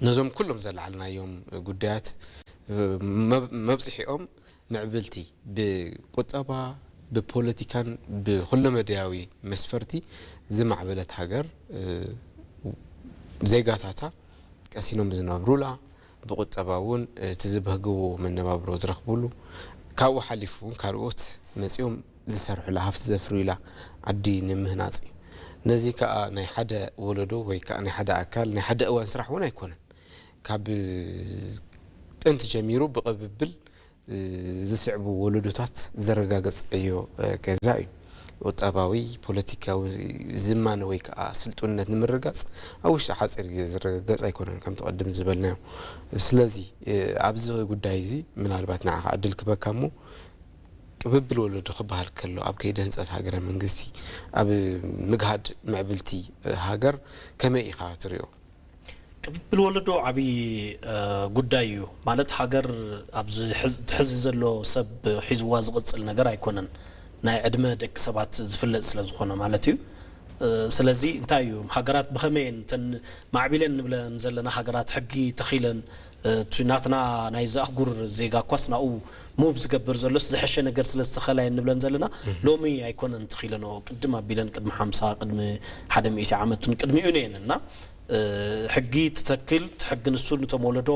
ነዞም ኩሎም ዘላዓልናዮም ጉዳያት መብ-፣ መብጽሒኦም ምዕብልቲ ብቁጠባ፣ ብፖለቲካን ብኩለመዳያዊ መስፈርቲ ዝማዕበለት ሃገር፣ እ፣ ዜጋታታ ቀሲኖም ዝነብሩላ፣ ብቁጠባ እውን እቲ ዝበህግዎ መነባብሮ ዝረኽብሉ፣ ካብኡ ሓሊፉ እውን ካልኦት መጺኦም ዝሰርሑላ፣ ሃፍቲ ዘፍርዩላ ዓዲ ንምህናጽ እዩ። ነዚ ከኣ ናይ ሓደ ወለዶ ወይ ከኣ ናይ ሓደ ኣካል ናይ ሓደ እዋን ስራሕ እውን ኣይኮነን። ካብ ጥንቲ ጀሚሩ ብቕብብል፣ እ፣ ዝስዕቡ ወለዶታት ዘረጋገጸዮ፣ እ፣ ገዛ እዩ። ቁጠባዊ፣ ፖለቲካዊ ዝማነ ወይ ከኣ ስልጡንነት ንምርጋጽ ኣብ ውሽጢ ሓጺር ግዜ ዝረጋገጽ ኣይኮነን፣ ከምቲ ቅድም ዝበልናዮ። ስለዚ፣ እ፣ ኣብዚ ጉዳይ እዚ ምናልባት ንዓኻ ዕድል ክበካ እሞ፣ ቅብብል ወለዶ ክበሃል ከሎ ኣብ ከይዲ ህንጸት ሃገረ መንግስቲ፣ ኣብ ምግሃድ ምዕብልቲ፣ እ፣ ሃገር ከመይ ኢኻ ትሪኦ? ቅብብል ወለዶ ዓብዪ፣ እ፣ ጉዳይ እዩ። ማለት ሃገር ኣብዚ ሕዝ-፣ እቲ ሕዚ ዘሎ ሰብ ሒዝዋ ዝቕጽል ነገር ኣይኮነን። ናይ ዕድመ ደቂ ሰባት ዝፍለጥ ስለ ዝኾነ ማለት እዩ። እ፣ ስለዚ እንታይ እዩ፣ ሃገራት ብኸመይ እየን እተን ማዕቢለን ንብለን ዘለና ሃገራት ሕጊ ተኺለን፣ እ፣ እቲ ናትና ናይዚ ኣህጉር ዜጋ እኳስ ናብኡ ሙቭ ዝገብር ዘሎስ ዝሐሸ ነገር ስለ ዝተኸላ እየን ንብለን ዘለና። ሎሚ ኣይኮነን ተኺለንኦ፣ ቅድም ኣቢለን ቅድሚ ሓምሳ፣ ቅድሚ ሓደ ሚእቲ ዓመትን ቅድሚኡን እየን እና እ፣ ሕጊ ትተክል፣ እቲ ሕጊ ንሱ ንቶም ወለዶ፣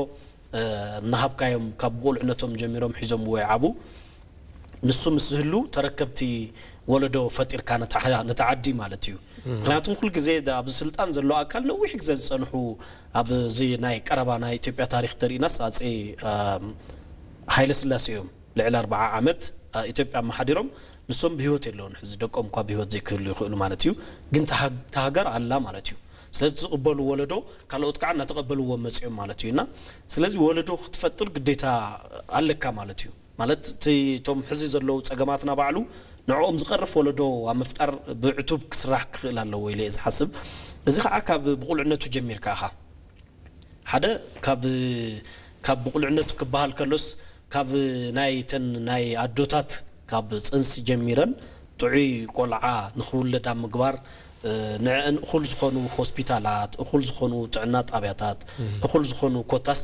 እ፣ እናሃብካዮም ካብ ብቁልዕነቶም ጀሚሮም ሒዞምዎ ይዓቡ። ንሱ ምስ ዝህሉ ተረከብቲ ወለዶ ፈጢርካ ነታ፣ ነታ ዓዲ ማለት እዩ። ምኽንያቱም ኩል ግዜ ዳ-፣ ኣብዚ ስልጣን ዘሎ ኣካል ነዊሕ ግዜ ዝጸንሑ፣ ኣብዚ ናይ ቀረባ ናይ ኢትዮጵያ ታሪኽ ተሪእናስ ኣጼ፣ እ፣ ሃይለ ስላሴ እዮም። ልዕሊ ኣርብዓ ዓመት፣ እ፣ ኢትዮጵያ ኣመሓዲሮም፣ ንሶም ብህይወት የለውን። ሕዚ ደቆም እኳ ብህይወት ዘይክህሉ ይኽእሉ ማለት እዩ። ግን እታ ሃግ-፣ እታ ሃገር ኣላ ማለት እዩ። ስለዚ ዝቕበሉ ወለዶ፣ ካልኦት ከዓ እናተቐበልዎ መፂኦም ማለት እዩ። እና ስለዚ ወለዶ ክትፈጥር ግዴታ ኣለካ ማለት እዩ። ማለት እቲ፣ እቶም ሕዚ ዘለዉ ፀገማትና ባዕሉ ንዕኦም ዝቐርፍ ወለዶ ኣብ ምፍጣር ብዕቱብ ክስራሕ ክኽእል ኣለዎ ኢለ እየ ዝሓስብ። እዚ ከዓ ካብ ብቑልዕነቱ ጀሚርካ ኢኻ። ሓደ ካብ፣ ካብ ብቑልዕነቱ ክበሃል ከሎስ ካብ ናይ ተን ናይ ኣዶታት ካብ ጽንሲ ጀሚረን ጥዑይ ቆልዓ ንኽውለድ ኣብ ምግባር ንዕን እኹል ዝኾኑ ሆስፒታላት፣ እኹል ዝኾኑ ጥዕና ጣብያታት፣ እኹል ዝኾኑ ኮታስ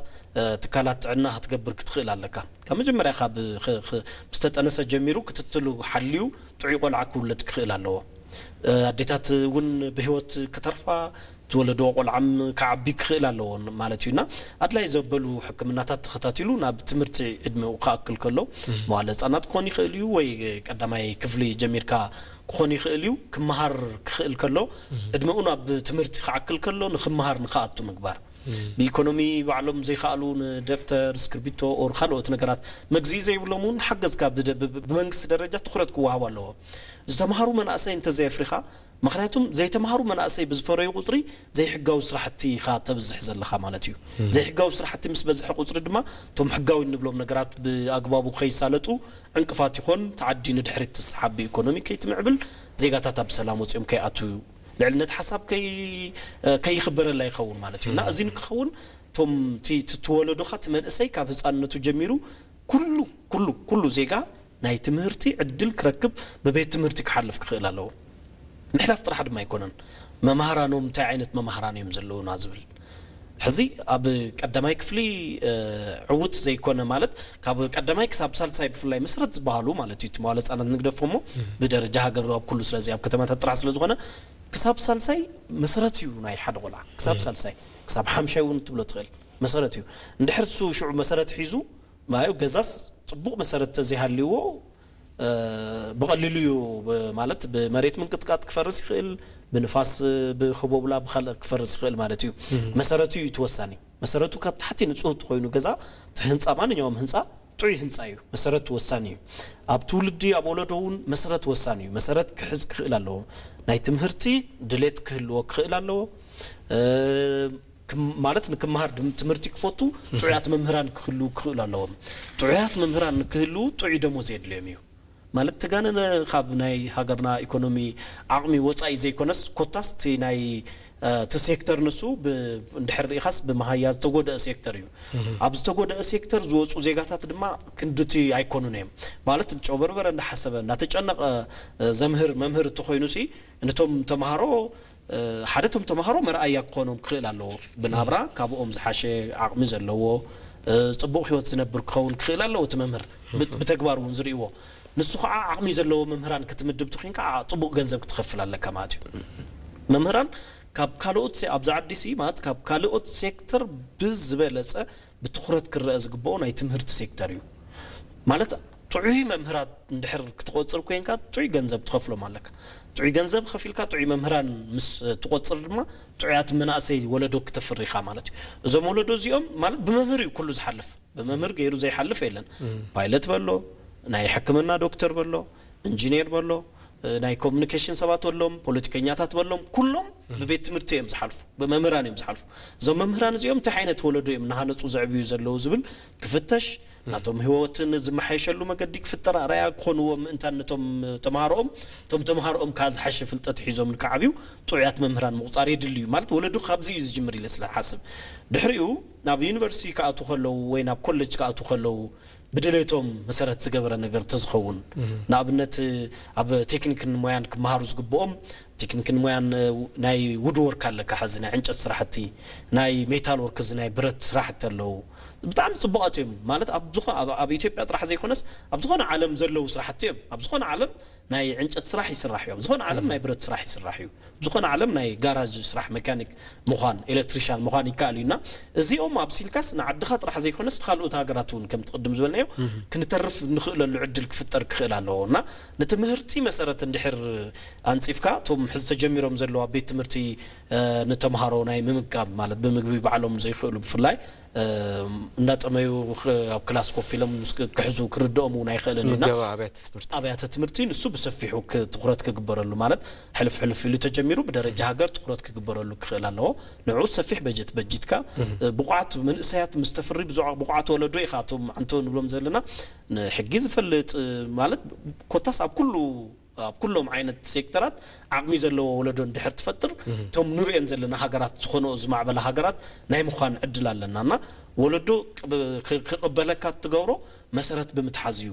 ትካላት ጥዕና ክትገብር ክትኽእል ኣለካ። ካብ መጀመርያ ካብ ዝተጠነሰ ጀሚሩ ክትትሉ ሓልዩ ጥዑይ ቆልዓ ክውለድ ክኽእል ኣለዎ። ኣዴታት እውን ብህይወት ክተርፋ ዝወለድዎ ቆልዓም ክዓቢ ክኽእል ኣለዎ ማለት እዩ። እና ኣድላይ ዘበሉ ሕክምናታት ተኸታቲሉ ናብ ትምህርቲ ዕድመኡ ክኣክል ከሎ መዋለ ህፃናት ክኾን ይኽእል እዩ፣ ወይ ቀዳማይ ክፍሊ ጀሚርካ ክኾን ይኽእል እዩ። ክመሃር ክኽእል ከሎ ዕድመኡ ናብ ትምህርቲ ክዓክል ከሎ ንክመሃር ንክኣቱ ምግባር። ብኢኮኖሚ ባዕሎም ዘይከኣሉ ንደብተር፣ እስክርቢቶ ኦር ካልኦት ነገራት መግዝኢ ዘይብሎም እውን ሓገዝካ ብመንግስቲ ደረጃ ትኩረት ክወሃቡ ኣለዎ። ዝተምሃሩ መናእሰይ እንተዘየፍሪኻ፣ ምክንያቱም ዘይተምሃሩ መናእሰይ ብዝፈረዩ ቁፅሪ ዘይሕጋዊ ስራሕቲ ኢኻ ተብዝሕ ዘለኻ ማለት እዩ። ዘይሕጋዊ ስራሕቲ ምስ በዝሐ ቁፅሪ ድማ እቶም ሕጋዊ እንብሎም ነገራት ብኣግባቡ ከይሳለጡ ዕንቅፋት ይኾን። ተዓዲ ንድሕሪት ትስሓብ፣ ብኢኮኖሚ ከይትምዕብል፣ ዜጋታት ኣብ ሰላም ወፂኦም ከይኣትው፣ ልዕልነት ሓሳብ ከይኽበረላ ይኸውን ማለት እዩ። እና እዚ ንክኸውን እቶም ትወለዶኻ እቲ መንእሰይ ካብ ህፃንነቱ ጀሚሩ ኩሉ ኩሉ ኩሉ ዜጋ ናይ ትምህርቲ ዕድል ክረክብ ብቤት ትምህርቲ ክሓልፍ ክኽእል ኣለዎ። ምሕላፍ ጥራሕ ድማ ኣይኮነን፣ መማህራኖም እንታይ ዓይነት መማህራን እዮም ዘለውና ዝብል። ሕዚ ኣብ ቀዳማይ ክፍሊ ዕውት ዘይኮነ ማለት ካብ ቀዳማይ ክሳብ ሳልሳይ ብፍላይ መሰረት ዝበሃሉ ማለት እዩ። መዋለ ህፃናት ንግደፎ እሞ ብደረጃ ሃገር ኣብ ኩሉ ስለዚ ኣብ ከተማታት ጥራሕ ስለዝኾነ ክሳብ ሳልሳይ መሰረት እዩ ናይ ሓደ ቆልዓ ክሳብ ሳልሳይ ክሳብ ሓምሻይ እውን ትብሎ ትኽእል መሰረት እዩ። እንድሕር እሱ ሽዑ መሰረት ሒዙ ማዩ ገዛስ ፅቡቕ መሰረት ተዘይሃልይዎ ብቐሊሉ እዩ ማለት ብመሬት ምንቅጥቃጥ ክፈርስ ይኽእል፣ ብንፋስ ብክቦብላ ብካልእ ክፈርስ ይኽእል ማለት እዩ። መሰረቱ እዩ እቲ ወሳኒ። መሰረቱ ካብ ታሕቲ ንፁህ እንተኮይኑ ገዛ እቲ ህንፃ ማንኛውም ህንፃ ጥዑይ ህንፃ እዩ። መሰረት ወሳኒ እዩ። ኣብ ትውልዲ ኣብ ወለዶ እውን መሰረት ወሳኒ እዩ። መሰረት ክሕዝ ክኽእል ኣለዎ። ናይ ትምህርቲ ድሌት ክህልዎ ክኽእል ኣለዎ። ማለት ንክመሃር ትምህርቲ ክፈቱ ጥዑያት መምህራን ክህልዉ ክኽእሉ ኣለዎም። ጥዑያት መምህራን ንክህልዉ ጥዑይ ደሞዝ የድልዮም እዩ። ማለት ተጋነነ ካብ ናይ ሃገርና ኢኮኖሚ ዓቕሚ ወፃኢ ዘይኮነስ ኮታስ እቲ ናይ እቲ ሴክተር ንሱ እንድሕር ርኢኻስ ብመሃያ ዝተጎደአ ሴክተር እዩ። ኣብ ዝተጎደአ ሴክተር ዝወፁ ዜጋታት ድማ ክንድቲ ኣይኮኑን እዮም። ማለት ጨበርበረ እንዳሓሰበ እንዳተጨነቐ ዘምህር መምህር እንተኮይኑ ሲ ነቶም ተምሃሮ ሓደ እቶም ተምሃሮ መርኣያ ክኾኖም ክኽእል ኣለዎ። ብናብራ ካብኦም ዝሓሸ ዓቕሚ ዘለዎ ፅቡቕ ህይወት ዝነብር ክኸውን ክኽእል ኣለዎ። እቲ መምህር ብተግባር እውን ዝርእይዎ ንሱ ከዓ ዓቕሚ ዘለዎ መምህራን ክትምድብ ተኮይንካ ጽቡቕ ገንዘብ ክትኸፍል ኣለካ ማለት እዩ። መምህራን ካብ ካልኦት ኣብዚ ዓዲ ሲ ማለት ካብ ካልኦት ሴክተር ብዝበለጸ ብትኹረት ክረአ ዝግብኦ ናይ ትምህርቲ ሴክተር እዩ። ማለት ጥዑይ መምህራት እንድሕር ክትቆጽር ኮይንካ ጥዑይ ገንዘብ ትኸፍሎም ኣለካ። ጥዑይ ገንዘብ ከፊልካ ጥዑይ መምህራን ምስ ትቆጽር ድማ ጥዑያት መናእሰይ ወለዶ ክተፍሪ ኢኻ ማለት እዩ። እዞም ወለዶ እዚኦም ማለት ብመምህር እዩ ኩሉ ዝሓልፍ። ብመምህር ገይሩ ዘይሓልፍ የለን። ፓይለት በሎ፣ ናይ ሕክምና ዶክተር በሎ፣ ኢንጂነር በሎ፣ ናይ ኮሚኒኬሽን ሰባት በሎም፣ ፖለቲከኛታት በሎም፣ ኩሎም ብቤት ትምህርቲ እዮም ዝሓልፉ፣ ብመምህራን እዮም ዝሓልፉ። እዞም መምህራን እዚኦም እንታይ ዓይነት ወለዶ እዮም እናሃነፁ ዘዕብዩ ዘለዉ ዝብል ክፍተሽ፣ ናቶም ህይወትን ዝመሓየሸሉ መገዲ ክፍጠር ኣርኣያ ክኾንዎም ምእንታን ነቶም ተምሃሮኦም፣ እቶም ተምሃሮኦም ከዓ ዝሓሸ ፍልጠት ሒዞም ንክዓብዩ ጥዑያት መምህራን ምቑፃር የድሊ እዩ። ማለት ወለዶ ካብዚ እዩ ዝጅምር ኢለ ስለ ሓስብ ድሕሪኡ ናብ ዩኒቨርሲቲ ክኣቱ ከለዉ ወይ ናብ ኮሌጅ ክኣቱ ከለዉ ብድሌቶም መሰረት ዝገበረ ነገር ተዝኸውን ንኣብነት ኣብ ቴክኒክን ሞያን ክመሃሩ ዝግብኦም ቴክኒክን ሞያን ናይ ውድ ወርክ ኣለካ ሕዚ ናይ ዕንጨት ስራሕቲ ናይ ሜታል ወርክ እዚ ናይ ብረት ስራሕቲ ኣለዉ ብጣዕሚ ፅቡቃት እዮም ማለት ኣብ ዝኾ- ኣብ- ኣብ ኢትዮጵያ ጥራሕ ዘይኮነስ ኣብ ዝኾነ ዓለም ዘለዉ ስራሕቲ እዮም ኣብ ዝኾነ ዓለም ናይ ዕንጨት ስራሕ ይስራሕ እዩ ኣብ ዝኾነ ዓለም ናይ ብረት ስራሕ ይስራሕ እዩ ዝኾነ ዓለም ናይ ጋራጅ ስራሕ መካኒክ ምዃን ኤሌክትሪሻን ምዃን ይከኣል እዩ እና እዚኦም ኣብሲልካስ ንዓድኻ ጥራሕ ዘይኮነስ ንካልኦት ሃገራት እውን ከምቲ ቅድም ዝበልናዮ ክንተርፍ ንኽእለሉ ዕድል ክፍጠር ክኽእል ኣለዎ እና ንትምህርቲ መሰረት እንድሕር ኣንፂፍካ እቶም ሕዚ ተጀሚሮም ዘለዉ ኣብ ቤት ትምህርቲ ንተምሃሮ ናይ ምምጋብ ማለት ብምግቢ ባዕሎም ዘይኽእሉ ብፍላይ እንዳጠመዩ ኣብ ክላስ ኮፍ ኢሎም ክሕዙ ክርድኦም እውን ኣይኽእልን እና ኣብያተ ትምህርቲ ንሱ ብሰፊሑ ትኩረት ክግበረሉ ማለት ሕልፍ ሕልፍ ኢሉ ተጀሚሩ ብደረጃ ሃገር ትኩረት ክግበረሉ ክኽእል ኣለዎ ንዑ ሰፊሕ በጀት በጅትካ ብቑዓት መንእሰያት ምስ ተፍሪ ብቑዓት ወለዶ ኢኻ እቶም ዓንቶ ንብሎም ዘለና ንሕጊ ዝፈልጥ ማለት ኮታስ ኣብ ኩሉ ኣብ ኩሎም ዓይነት ሴክተራት ዓቕሚ ዘለዎ ወለዶ እንድሕር ትፈጥር እቶም ንሪኤን ዘለና ሃገራት ዝኾነኦ ዝማዕበላ ሃገራት ናይ ምዃን ዕድል ኣለና እና ወለዶ ክቕበለካ እትገብሮ መሰረት ብምትሓዝ እዩ።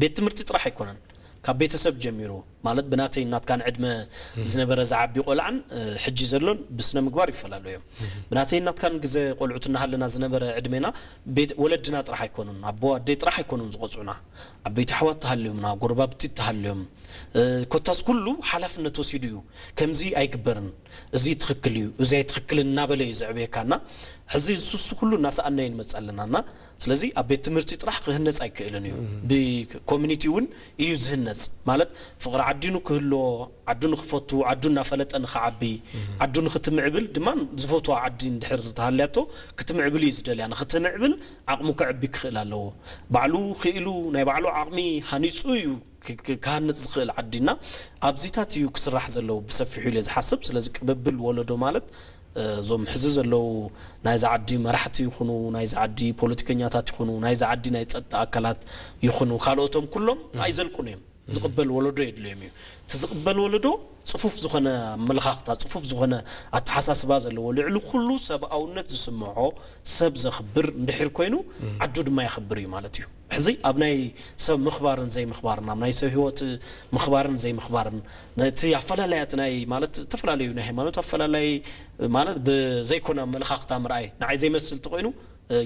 ቤት ትምህርቲ ጥራሕ ኣይኮነን፣ ካብ ቤተሰብ ጀሚሩ፣ ማለት ብናተይ እናትካን ዕድመ ዝነበረ ዝዓቢ ቆልዓን ሕጂ ዘሎን ብስነ ምግባር ይፈላለዩ እዮም። ብናተይ እናትካን ግዜ ቆልዑት እናሃለና ዝነበረ ዕድሜና፣ ወለድና ጥራሕ ኣይኮኑን፣ ኣቦ ኣደይ ጥራሕ ኣይኮኑን ዝቆፅዑና፣ ዓበይቲ ኣሕዋት ተሃልዮምና፣ ጎረባብቲ ተሃልዮም፣ ኮታስ ኩሉ ሓላፍነት ወሲዱ እዩ። ከምዚ ኣይግበርን፣ እዚ ትኽክል እዩ፣ እዚ ኣይትኽክልን እናበለ እዩ ዘዕብየካና። ሕዚ ንሱሱ ኩሉ እናሰኣና ይንመፅ ኣለናና። ስለዚ ኣብ ቤት ትምህርቲ ጥራሕ ክህነፅ ኣይክእልን እዩ። ብኮሚኒቲ እውን እዩ ዝህነፅ። ማለት ፍቕሪ ዓዲኑ ክህልዎ፣ ዓዱ ንክፈቱ፣ ዓዱ እናፈለጠ ንክዓቢ፣ ዓዱ ንክትምዕብል ድማ ዝፈትዋ ዓዲ እንድሕር ተሃልያቶ ክትምዕብል እዩ ዝደልያ። ንክትምዕብል ዓቕሙ ከዕቢ ክኽእል ኣለዎ። ባዕሉ ክኢሉ ናይ ባዕሉ ዓቕሚ ሃኒፁ እዩ ክሃንፅ ዝኽእል ዓዲና ኣብዚታት እዩ ክስራሕ ዘለዎ ብሰፊሑ ኢለ ዝሓስብ። ስለዚ ቅብብል ወለዶ ማለት እዞም ሕዚ ዘለዉ ናይዚ ዓዲ መራሕቲ ይኹኑ፣ ናይዚ ዓዲ ፖለቲከኛታት ይኹኑ፣ ናይዚ ዓዲ ናይ ፀጥታ ኣካላት ይኹኑ፣ ካልኦቶም ኩሎም ኣይዘልቁን እዮም። ዝቕበል ወለዶ የድልዮም እዩ። እቲ ዝቕበል ወለዶ ፅፉፍ ዝኾነ ኣመለኻኽታ፣ ፅፉፍ ዝኾነ ኣተሓሳስባ ዘለዎ፣ ልዕሊ ኩሉ ሰብኣውነት ዝስምዖ ሰብ ዘኽብር እንድሕር ኮይኑ ዓዱ ድማ የኽብር እዩ ማለት እዩ። ሕዚ ኣብ ናይ ሰብ ምኽባርን ዘይምኽባርን፣ ኣብ ናይ ሰብ ህይወት ምኽባርን ዘይምኽባርን፣ ነቲ ኣፈላላያት ናይ ማለት ዝተፈላለዩ ናይ ሃይማኖት ኣፈላላይ ማለት ብዘይኮነ ኣመለኻኽታ ምርኣይ፣ ንዓይ ዘይመስል እንተኾይኑ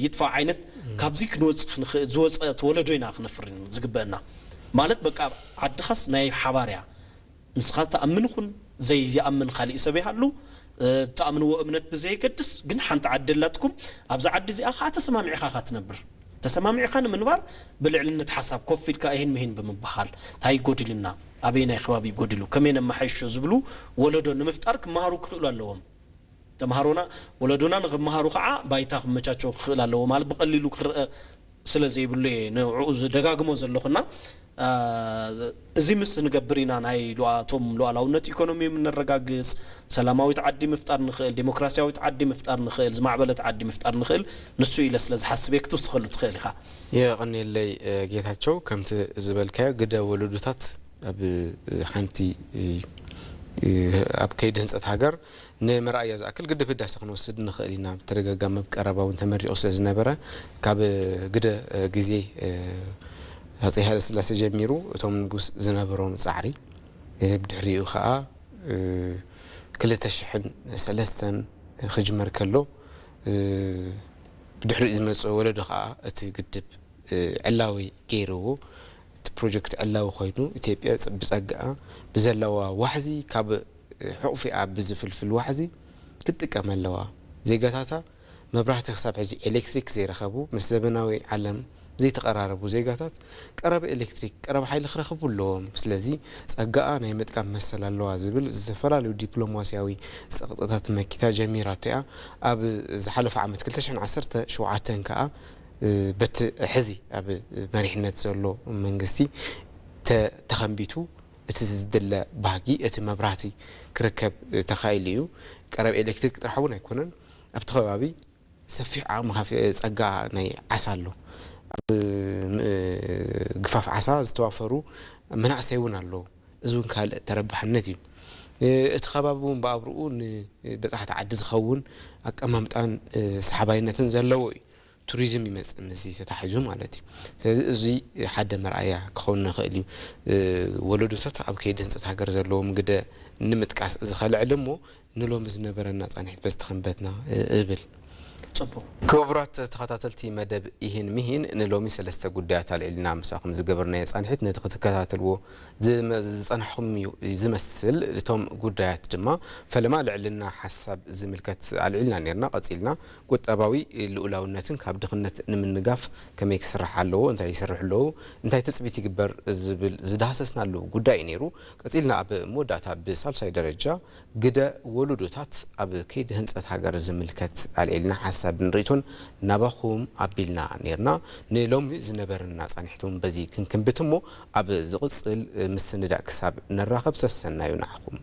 ይጥፋእ ዓይነት ካብዚ ክንወፅእ ክንኽእል ዝወፀ ወለዶ ኢና ክነፍሪ ዝግበአና። ማለት በቃ ዓድኻስ ናይ ሓባር እያ። ንስኻ ትኣምን ይኹን ዘይኣምን ካሊእ ሰብ ይሃሉ፣ ትኣምንዎ እምነት ብዘየገድስ ግን ሓንቲ ዓዲ ኣላትኩም። ኣብዛ ዓዲ እዚኣ ከዓ ተሰማሚዕኻ ኢኻ ትነብር። ተሰማሚዕኻ ንምንባር ብልዕልነት ሓሳብ ኮፍ ኢልካ ይህን ምሂን ብምብሃል፣ እንታይ ጎዲሉና፣ ኣበየናይ ከባቢ ጎዲሉ፣ ከመይ ነመሓይሾ ዝብሉ ወለዶ ንምፍጣር ክመሃሩ ክኽእሉ ኣለዎም። ተምሃሮና፣ ወለዶና ንኽመሃሩ ከዓ ባይታ ክመቻቸው ክኽእል ኣለዎ። ማለት ብቐሊሉ ክረአ ስለ ዘይብሉ እየ ንዕኡ ዝደጋግሞ ዘለኹና። እዚ ምስ ንገብር ኢና ናይ ሉኣቶም ሉኣላውነት ኢኮኖሚ የምነረጋግፅ፣ ሰላማዊት ዓዲ ምፍጣር ንኽእል፣ ዴሞክራሲያዊት ዓዲ ምፍጣር ንኽእል፣ ዝማዕበለት ዓዲ ምፍጣር ንኽእል። ንሱ ኢለ ስለ ዝሓስብ እየ። ክትውስኸሉ ትኽእል ኢኻ። የቐንየለይ ጌታቸው። ከምቲ ዝበልካዮ ግደ ወለዶታት ኣብ ሓንቲ ኣብ ከይዲ ህንፀት ሃገር ንመርኣያ ዝኣክል ግድብ ህዳሰ ክንወስድ ንኽእል ኢና። ብተደጋጋሚ ኣብ ቀረባ እውን ተመሪቑ ስለ ዝነበረ ካብ ግደ ግዜ ሃፀይ ሃይለስላሴ ጀሚሩ እቶም ንጉስ ዝነበሮም ፃዕሪ ብድሕሪኡ ከዓ ክልተ ሽሕን ሰለስተን ክጅመር ከሎ ብድሕሪኡ ዝመፅእ ወለዶ ከዓ እቲ ግድብ ዕላዊ ገይርዎ እቲ ፕሮጀክት ዕላዊ ኮይኑ ኢትዮጵያ ብፀግኣ ብዘለዋ ዋሕዚ ካብ ሕቑፊኣ ብዝፍልፍል ዋሕዚ ክትጥቀም ኣለዋ። ዜጋታታ መብራህቲ ክሳብ ሕዚ ኤሌክትሪክ ዘይረኸቡ ምስ ዘበናዊ ዓለም ዘይተቐራረቡ ዜጋታት ቀረብ ኤሌክትሪክ ቀረብ ሓይሊ ክረኽቡ ኣለዎም። ስለዚ ፀጋኣ ናይ ምጥቃም መሰል ኣለዋ ዝብል ዝተፈላለዩ ዲፕሎማሲያዊ ፀቕጥታት መኪታ ጀሚራቶ እያ። ኣብ ዝሓለፈ ዓመት ክልተ ሽሕን ዓሰርተ ሸውዓተን ከዓ በቲ ሕዚ ኣብ መሪሕነት ዘሎ መንግስቲ ተኸንቢቱ እቲ ዝድለ ባህጊ እቲ መብራህቲ ክርከብ ተኻኢሉ እዩ። ቀረብ ኤሌክትሪክ ጥራሕ እውን ኣይኮነን ኣብቲ ከባቢ ሰፊሕ ዓቕሚ ካፊ ጸጋ ናይ ዓሳ ኣሎ። ኣብ ግፋፍ ዓሳ ዝተዋፈሩ መናእሰይ እውን ኣለዉ። እዚ እውን ካልእ ተረባሕነት እዩ። እቲ ከባቢ እውን ብኣብርኡ ንበጻሕቲ ዓዲ ዝኸውን ኣቀማምጣን ሰሓባይነትን ዘለዎ እዩ። ቱሪዝም ይመጽእ ምስዚ ተታሒዙ ማለት እዩ። ስለዚ እዚ ሓደ መርኣያ ክኸውን ንኽእል እዩ። ወለዶታት ኣብ ከይዲ ህንፀት ሃገር ዘለዎም ግደ ንምጥቃስ እዚ ከልዕል እሞ ንሎሚ ዝነበረና ፃንሒት በዚ ተኸንበትና እብል። ጽቡቕ። ክቡራት ተኸታተልቲ መደብ ኢሂን ሚሂን ንሎሚ ሰለስተ ጉዳያት ኣልዒልና ምሳኹም ዝገበርናዮ ፃንሒት ነቲ ክትከታተልዎ ዝመ- ዝጸናሕኹም እዩ ዝመስል። እቶም ጉዳያት ድማ ፈለማ ልዕልና ሓሳብ ዝምልከት ኣልዒልና ነርና። ቀጺልና ቁጠባዊ ልኡላውነትን ካብ ድኽነት ንምንጋፍ ከመይ ክስራሕ ኣለዎ፣ እንታይ ይሰርሑ ኣለዉ፣ እንታይ ትጽቢት ይግበር ዝብል ዝዳህሰስናሉ ጉዳይ እዩ ነይሩ። ቀጺልና ኣብ መወዳእታ ብሳልሳይ ደረጃ ግደ ወለዶታት ኣብ ከይዲ ህንፀት ሃገር ዝምልከት ኣልዒልና ሓሳብን ርእይቶን ናባኹም ኣቢልና ነይርና። ንሎሚ ዝነበረና ፃንሒት እውን በዚ ክንክንብት እሞ ኣብ ዝቕፅል ምስንዳእ ክሳብ ንራኸብ ሰሰናዩ ንዓኹም።